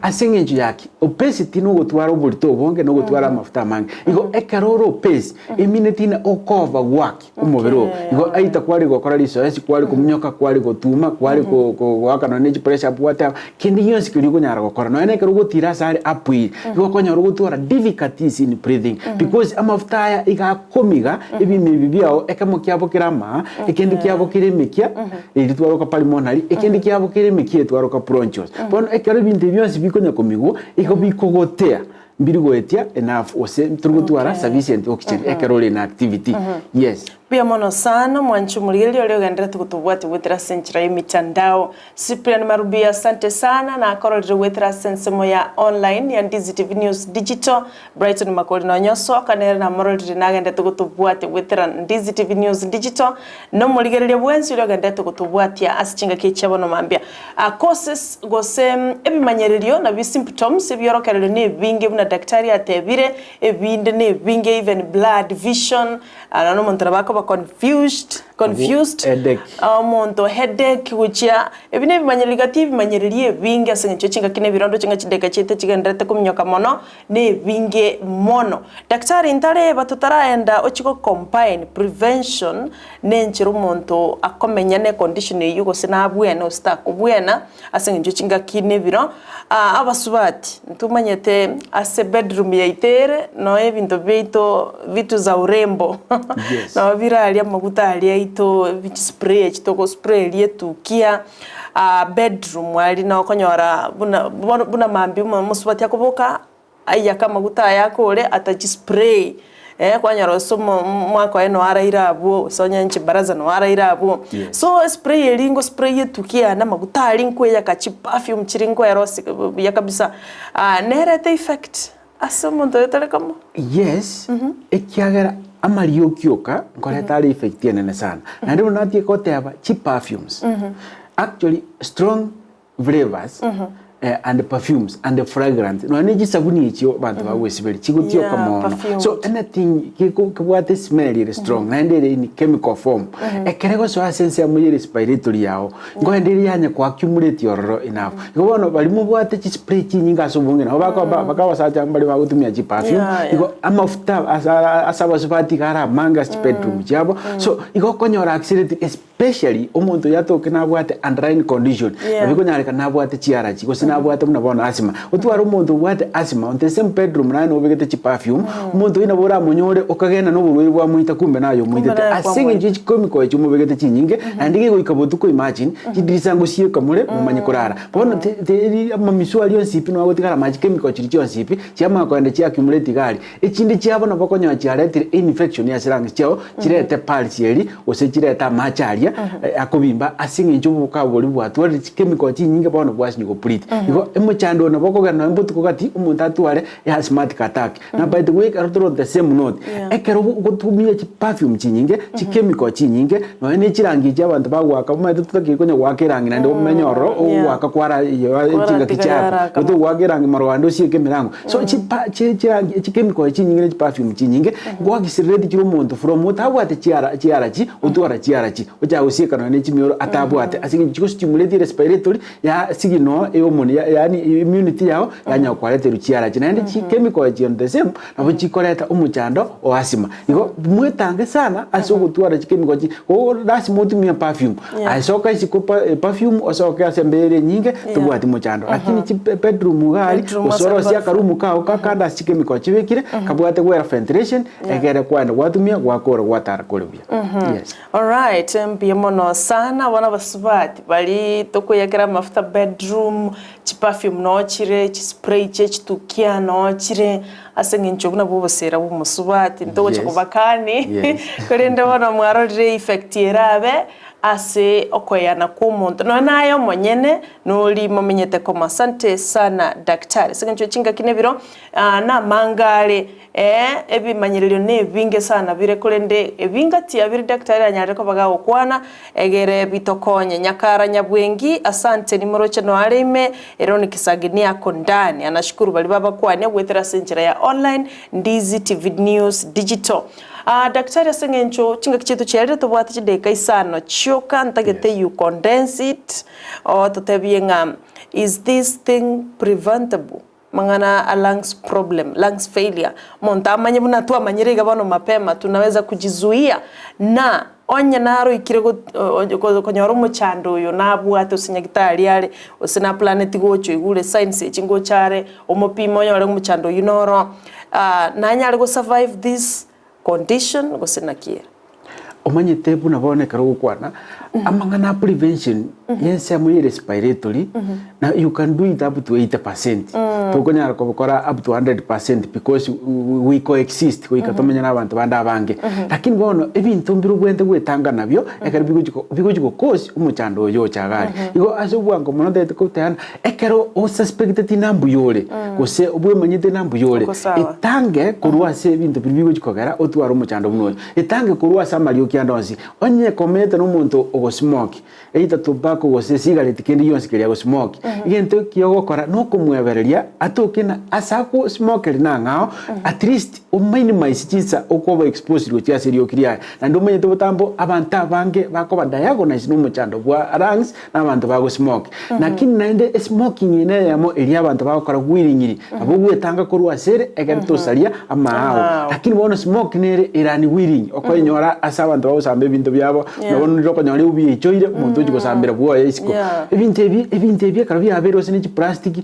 ase eng'encho ya ki? Obesity na ogotwara oborito obonge na ogotwara amafuta amange. Igo ekero ore obese, emineti ng'a okoverwork. Omobere oo. Igo aita kware gokora risoesi, kware kominyoka, kware gotuma, kware ko- ko- goaka nonya ne chipressure up whatever, kende gionsi keria okonyara gokora. Nonya na ekero ogotira ase are uphill, igo okonyora ogotwara difficulties in breathing because amafuta aya iga akomiga ebimo ebi biago, ekemo kiabo kere amaa, ekende kiabo kere emekia, erio twaroka pulmonary, ekende kiabo kere emekia etwaroka bronchioles. Bono ekero ebinto ebi bionsi bikonya komigwa, igo bikogotea. Mbiri goetia enough gose tori gotwara sufficient oxygen ekero ore in activity. Yes. Mbuya mono sana omwanchi omorigereria oria ogenderete gotobwatia goetera ase enchera y'emitandao. Cyprian Marubi asante sana nakororire goetera ase ensemo ya online ya Ndizi TV News Digital. Brighton Makori nonya osoka nere namororire nagenderete gotobwatia goetera Ndizi TV News Digital. Na omorigereria bwensi oria ogenderete gotobwatia ase chingaki echi chia bono mambia. Causes gose ebimanyererio nabio symptoms ebiorokererio nebinge buna daktari atebire, ebinde nebinge even blurred vision, nonya omonto nabo akoba confused confused, Headache. omonto headache gochia, ebi nebimanyererio gati ebimanyererio ebinge ase eng'encho chingaki na ebirondo chinga chidakika chiaito chigendererete kominyoka mono, nebinge mono. Daktari ntareba totaraenda ochie go combine prevention nenchera omonto akomenya ne condition eyio gose nabwene gose takobwena ase eng'encho chingaki na ebiro. Abasubati ntomanyete ase bedroom yaito ere noe ebinto biaito vitu za urembo Yes. nabo bire aria amaguta aria aito chispray echi togo spray eria etukia. bedroom aria nabo okonyora buna bono buna mambia omo omosubati akoboka, aiyake amaguta aya akore atachi spray eh, kwanyora gose omo omwaka oye noo araire abwo, gose onye chibaraza noo araire abwo. Yes. So espray eria ngo spray etukia yane amaguta aria nkoeyaka chiperfume chiria nkoerosia buya kabisa, nerete effect ase omonto oyo tore komo. Yes, ekiagera amarioki oka nkoreta are effect enene sana. Naende buna natie goteba chi perfumes, actually strong flavours eh, and perfumes and fragrance nonya ne chisabuni echio abanto bagwesiberia chigotioka Yeah, mono. perfumed. So anything geko kebwate smell ere strong naende ere in chemical form, ekere gosoa ase ensemo ye respiratory yago, Nkoenda eria yanye koaccumulate ororo enough. Igo bono baria mobwate chispray chinyinge ase obonge nabo bakoba mpaka abasacha mbare bagotumia chiperfume, Yeah, yeah. igo amafuta asa ase abasubati iga are amange ase chibedroom chiabo, so igo okonyora accident. Especially omonto oyio atoke nabwate underlying condition, Yeah. nabo ekonyarekana nabwate chiarachi gose nabwate buna bono asthma. Otware omonto obwate asthma on the same bedroom naye nobegete chiperfume, omonto oyio nabo oramonyore okagenda na oborwaire bwamoita kumbe naye omoitete. naye Ase kwamoita. eng'encho ye chichemical echi omobegete chinyinge, naende gegoika botuko imagine, chidirisa ngosieka more momanye korara. Bono te teri amamisu aria onsi pi noagotigara amache chemical chiria chionsi pi, chiamanya kogenda chia accumulate iga aria. Echinde chiabo nabo okonyora chiaretire infection ase lungs chiao, chirete pulse eria, gose chirete amache aria akobimba ase eng'encho oboka boria bwatwarire chichemical chinyinge bono bwasinywa goplete. Igo omochando oyo nabo okogenda nonye botuko gati omonto atware asthmatic attack. Na by the way ekero tore on the same note, ekero ogotumia chiperfume chinyinge, chichemical chinyinge, nonye na echirangi echi abanto bagoaka omanyete totakeire konya goaka erangi naende omenye ororo ogoaka kwara chingaki chiabo, togoaka erangi marogo osieke emerango. So chipa chi chirangi chichemical chinyinge ne chiperfume chinyinge, ngoaccelerate chire omonto from otabwate chiara chiarachi otwara chiarachi, ochake gosieka nonya ne chimioro atabwate ase eng'encho chigostimulate respiratory ya signal eyomoni ya yaani immunity yao yanya gokoreterwa chiarachi. Naende chichemical echi on the same nabo chikoreta omochando o asthma. Igo mwetange sana ase ogotwara chichemical chi oo lasima otumie perfume. Aye soka isiko pa perfume osoke ase embera enyinge tobwati mochando. Lakini chi bedroom iga aria Bedroom gose ase orosie perfume. akarumu kao kakande ase chichemical chibekire kabwate well ventilation egere kwaenda gwatumia gwakora gwatara kore buya. Yes. Alright, mbuya mono sana bono abasubati baria tokoyakera amafuta bedroom, chiperfume noo chire, chispray chie chitukia noo chire, Ase eng'encho buna bw'obosera bw'omosubati ntogocha Yes. kobakani, Yes. korende bono mwarorire effect erabe ase okoeyana kw'omonto nonya naye omonyene nori momenyete komo. Asante sana daktari. Ase eng'encho chingaki na ebiro ah, namanga are eh, ebimanyererio na ebinge sana bire korende ebingatia bire daktari anyarire koba gagokwana egere bitokonye. Nyakara Nyabwengi asante nimoroche noare ime Ere Kisagini ako ndani anashukuru baria babakwania goetera ase enchera ya online Ndizi TV News Digital. Ah, daktari ase eng'encho chingaki chiaito chiarire tobwate chidakika isano chioka ntagete you condense it ototebie ng'a is this thing preventable? Mang'ana a lungs problem, lungs failure, omonto amanye buna twamanyire iga bono mapema tunaweza kujizuia na onye naroikire konyora omochando oyo nabwate ase nyagitari are gose na planeti gocha oigure signs echi ngocha are omopime onyore omochando oyio noro nanyare go survive this condition gose naki ere. Omanyete buna bono ekero ogokwana, amang'ana a prevention ya ensemo ya respiratory, na you can do it up to 80%. Tokonyara kobikora up to 100% because we coexist goika tomenye na abanto bande abange. Lakini bono ebinto mbire obwenerete gwetanga nabio ekero bigochi bigochi gocause omochando oyo ocha iga aria. Igo ase obwango mono ntagete koteana, Ekero osuspecteti ng'a mbuya ore, gose bwemanyete ng'a mbuya ore, Oko sawa. etange korwa ase ebinto biria bigochi kogera otware omochando buna oyo. Etange korwa ase amarioki ande onsi. Onye komete nomonto ogosmoke, either tobacco gose cigarette kende gionsi keria agosmoke, egento ekiya ogokora nokomwebereria atoke ng'a ase agosmokeria nang'ao, at least ominimize chinsa okoba exposed gochia ase erioki riaye. Naende omanyete botambo abanto abange bakoba diagnosed nomochando bwa lungs, na abanto bagosmoke. Lakini naende esmoking eye neyemo eria abanto bagokora gwirinyiri, nabo ogwetanga korwa ase ere ekero tosaria amaao. Lakini bono smoke nere ere unwilling, okoenyora ase abanto bagosamba ebinto biabo, Yeah. nabo nonye okonyora eubi eichoire, omonto ochi gosambera bwoye isiko. Yeah. Ebinto ebi, ebinto ebi ekero biabeire gose ne chiplastiki,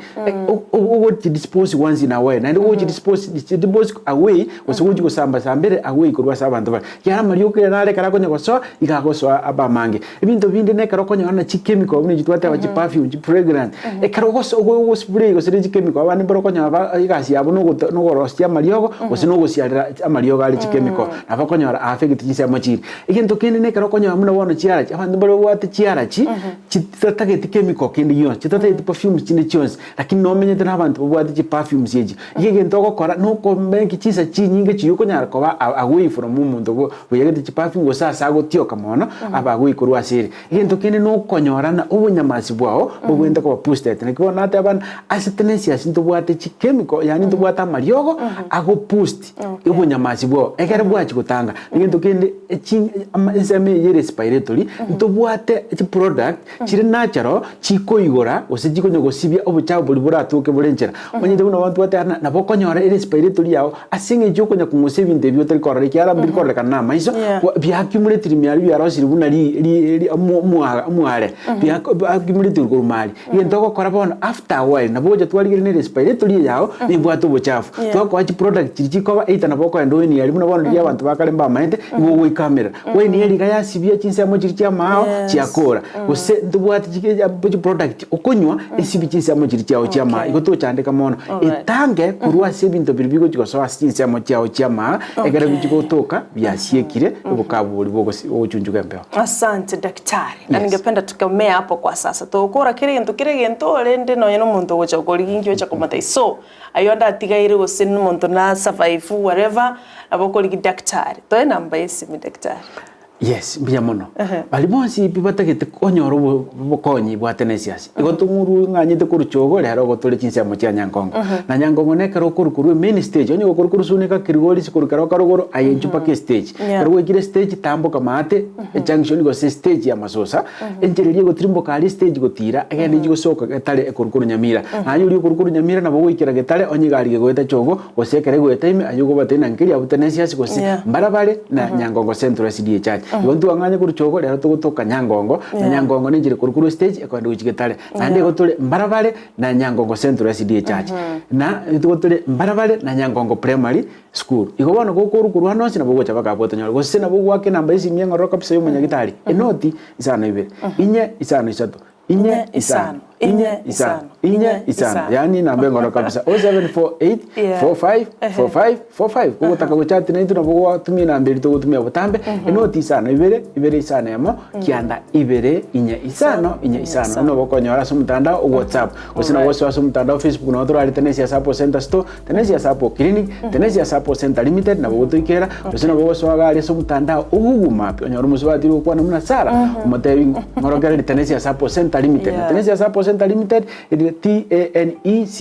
ogochi dispose once in a while, naende gochi dispose dispose away, gose gochi gosamba sambere away korwa ase abanto bare. Ekiagera amariogo kera nare ekero akonya gosoa, iga agosoa abe amange. Ebinto binde nekero okonyora na chichemical buna echi twateba chiperfume, chifragrance, ekero ogos ogospray gose ne chichemical abande mbare okonyora ba egasi yabo nogoto nogorosia amariogo gose nogosiarera amariogo are chichemical, nabo okonyora affect chinsemo chiria. Egento kende nekero okonyora buna bono chiarachi, abanto mbare babwate chiarachi, chitatageti chemical kende gionsi, chitatageti perfumes chinde chionsi, lakini nomenyete na abanto babwate chiperfumes echi. Iga egento ogokora nokomake chinsa chinyinge chiria okonyara koba away from omonto bo Oyagete chiperfume gose ase agotioka mono, abe agoikorwa ase ere. Egento kende nokonyorana obonyamasi bwao bobwenerete koba boosted. Naki bono nateba ng'a ase tenacious ntobwate chikemical yaani ntobwate amariogo ago boost obonyamasi bwao ekere bwachia gotanga. Egento kende echi ama ensemo eye ya respiratory ntobwate chiproduct chire natural chikoigora gose chikonya gosibia obochafu boria boratoke bore enchera. nchera. Omanyete buna abanto bateba na nabo okonyora erespiratory yago ase eng'encho ya okonya kong'usa ebinto ebi otari korora ekiagera mbiri kororekana na amaiso, Yeah. kwa biaccumulated ime aria biarosire buna ri ri ri omo omwaga omware, biako biaccumulated korwa ime aria. Egento ogokora bono after a while nabo ogocha twarigereria na erespiratory eye yago nebwate obochafu. Yeah. Twakoa chiproduct chiria chikoba either nabo okoenda oenie aria buna bono riria abanto ba kare mbamaete, igo ogoikamerera. Kwaenia riga yasibia chinsemo chiria chi'amaao Yes. chiakora, gose ntobwate chike chiproduct okonywa esibie chinsemo chiria chiao chi'amaa Okay. igo tochandeka mono. Alright. Etange korwa ase ebinto biria bigochi gosoa ase chinsemo chiao chi'amaa ekero Okay. bichi gotoka biasiekire obokabu boria bogosi bogochunchuga embeo. Asante daktari. Na Yes. ningependa tukomee hapo kwa sasa. Togokora kera egento kera egento orende nonya na omonto ogocha gokorigia inki ocha komotebia. So, ayio ande atigaire gose na omonto na survive whatever, nabo okorigia daktari. Toe namba ya esimi daktari. Yes, mbuya mono. Baria bonsi pi batagete konyora obo obokonyi bwa Tenesius, igo tong'urwe ng'anyete korwa Chogo rero igo tore chinsemo chia Nyankongo. Na Nyankongo nekero okorwa korwa emain stage, onye gokorwa korwa Sunika Kilgoris korwa Keroka rogoro aye inchuo mpaka estage. Yeah. Ekero gwaikire estage tamboka maate ejunction gose estage ya Masosa, enchera eria egotirimboka aria estage gotira egende echi gosoka Getare ekorwa korwa Nyamira. Naye oria okorwa korwa Nyamira nabo ogoikera Getare onye egari gegoeta Chogo gose ekero egoeta ime aye okobatebia ng'a nkeria abwo Tenesius gose Yeah. mbarabare na Nyangongo Central SDA Church. Igo ntwang'anye korwa Chogo rero togotoka Nyangongo, na Yeah. Nyangongo nenchera ekorwa korwa estage ekoenda gochia Getare. Naende igo tore mbarabare na Nyangongo Central SDA Church. Na nigo tore mbarabare na Nyangongo Primary School. Igo bono gokorwa korwa ande onsi nabo ogocha baka abwo otonyore. Gose nabo ogoaka enamba y'esimi eng'ororo kabisa ya omonyagitari, enoti isano ibere, inye isano isato, inye isano, inye isano, inye isano. Yaani enamba eng'ororo kabisa, 0748 45 45 45. Kogotaka gochati naintwe nabo gwatumia enamba eria togotumia botambe, enoti isano ibere, ibere isano emo, kianda ibere, inye isano, inye isano. Nabo okonyora ase omotandao o WhatsApp, gose nabo osoe ase omotandao o Facebook nabo torarete na Esiasa Apple Center Store, Tenesia Support Clinic, Tenesia Support Center Limited nabo gotoikera, gose nabo gosoa iga aria ase omotandao o Google Map, onyore omosubati oria ogokwana buna Sarah, omotebi ng'orokereri Tenesia Support Center Limited. Na Yeah. Tenesia Support Center Limited erire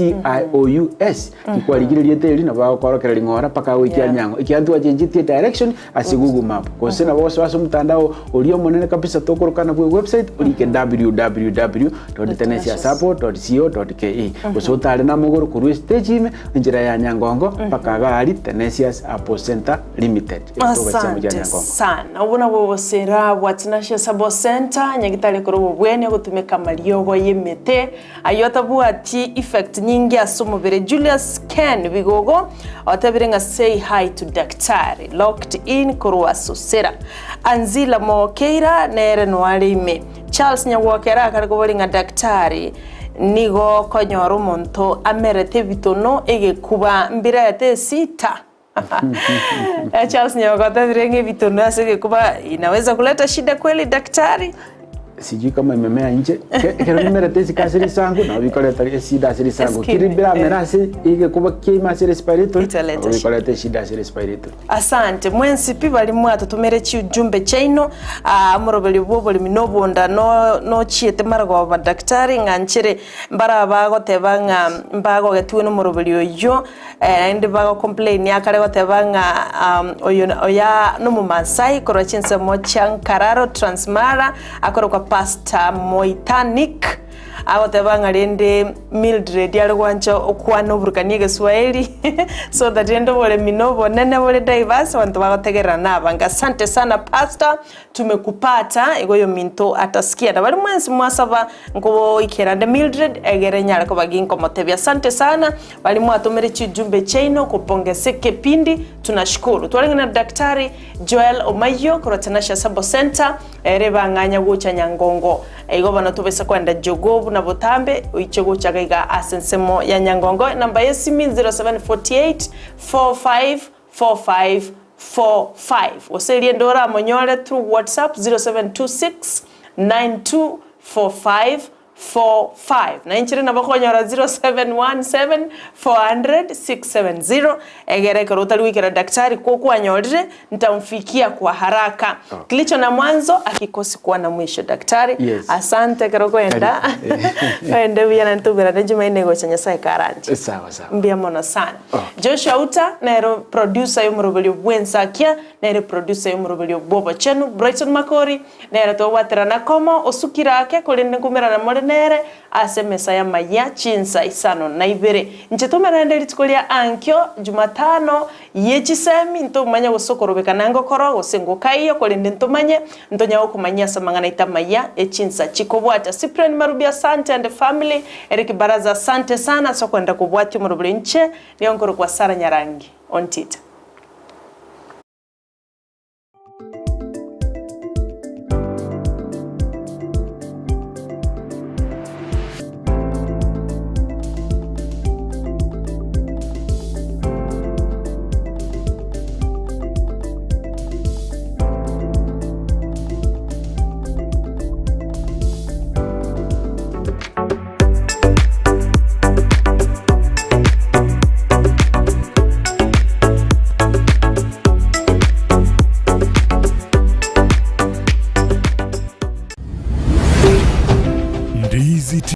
T-A-N-E-C-I-O-U-S. Kikwarigire erieta eri nabo bagokorokereria ng'ora mpaka goikia Yeah. nyango. Ekiagera twachenchetie direction ase Google Map. Gose nabo gosoa ase omotandao oria omonene kabisa tokorokana bwe website orike www.tenesiasupport.co.ke gose otare namagoro korwa estage ime enchera ya Nyangongo mpaka iga aria Tenesius Apple Center Limited egotoka chinsemo chia Asante Nyangongo. sana. Obwo nabwo obosera bwa Tenacious Herbal Center, nyagitari korwa obobweni ogotumeka amariogo y'emete Ayio atabwati effect nyinge ase omobere. Julius Ken Bigogo otebire ng'a say hi to daktari locked in korwa Sosera. Anzila Mokeira nere noare ime. Charles Nyagwokera akare koboria ng'a daktari nigo okonyora omonto amerete ebitono egekuba mbirete esita. Charles Nyawoka otebire ng'a ebitono ase egekuba inaweza kuleta shida kweli daktari? Sijui kama imemea nche Ke- ekero bimerete isiko ase risangu nabo bikoreta eshida ase risangu Eskimi, kiri biramera eh. ase egekuba kiaime ase respiratory Italeta nabo shida. bikoreta eshida ase respiratory Asante mwensi pi baria mwatotomere chiujumbe chiaino aa omoroberio bwa oboremi na obonda no nochiete marogoba daktari ng'a nchere mbara bagoteba ng'a mbagogetigwe nomoroberio oyio Naende bagocomplain akare goteba ng'a oyo oya nomomaasai korwa chinsemo chia Nkararo Transmara akorokwa Pastor Moitanik agoteba ng'a rende Mildred are gwancha okwana oburukanie egeswahili so that rende oboremi na obonene bore diverse abanto bagotegerera na abange. Asante sana Pastor Tumekupata, igo oyominto atasikia. Na baria mwensi mwasaba nkoboikera nde Mildred, egere nyare koba ginkomotebia. Asante sana baria mwatomire chijumbe chiaino kopongesa ekepindi, tunashukuru. Twarenge na Daktari Joel Omayio korwa Tenacious Herbal Center, ere bang'anya gocha Nyangongo. Igo bono tobesa koenda Jogoo buna botambe, oiche gocha iga ase ensemo ya Nyangongo. Enamba y'esimi 0748 45 4545 gose eriende oramonyore through WhatsApp 0726 9245 45 na inchire nabo okonyora 0717 400 670 egere ekero otari goikera daktari ko kwanyorire ntamfikia kwa haraka kilicho na mwanzo akikosi kuwa na mwisho daktari Yes. asante ekero okoenda oende buya na ntoberane jumaine gocha nyasaye karanche Sawa sawa. Mbuya mono sana. Joshua Uta nere producer y'omoroberio bw'ensakia, nere producer y'omoroberio bw'obochenu. Brighton Makori nere togwaterana komo, osukire ake korende nkumerana more nere. nere ase emesa y'amayia chinsa isano na ibere. Inche tomerande rituko ria ankio, Jumatano, ye chisemi, ntomanye gose okorobekana ngokoro gose ngokaiyo, korende ntomanye, ntonya gokomanyia ase amang'ana aito amayia e chinsa chikobwatia. Cyprian Marubi asante and family, Eric Baraza asante sana ase okoenda kobwatia omorobori inche nigo nkorokwa Sarah Nyarangi ontita.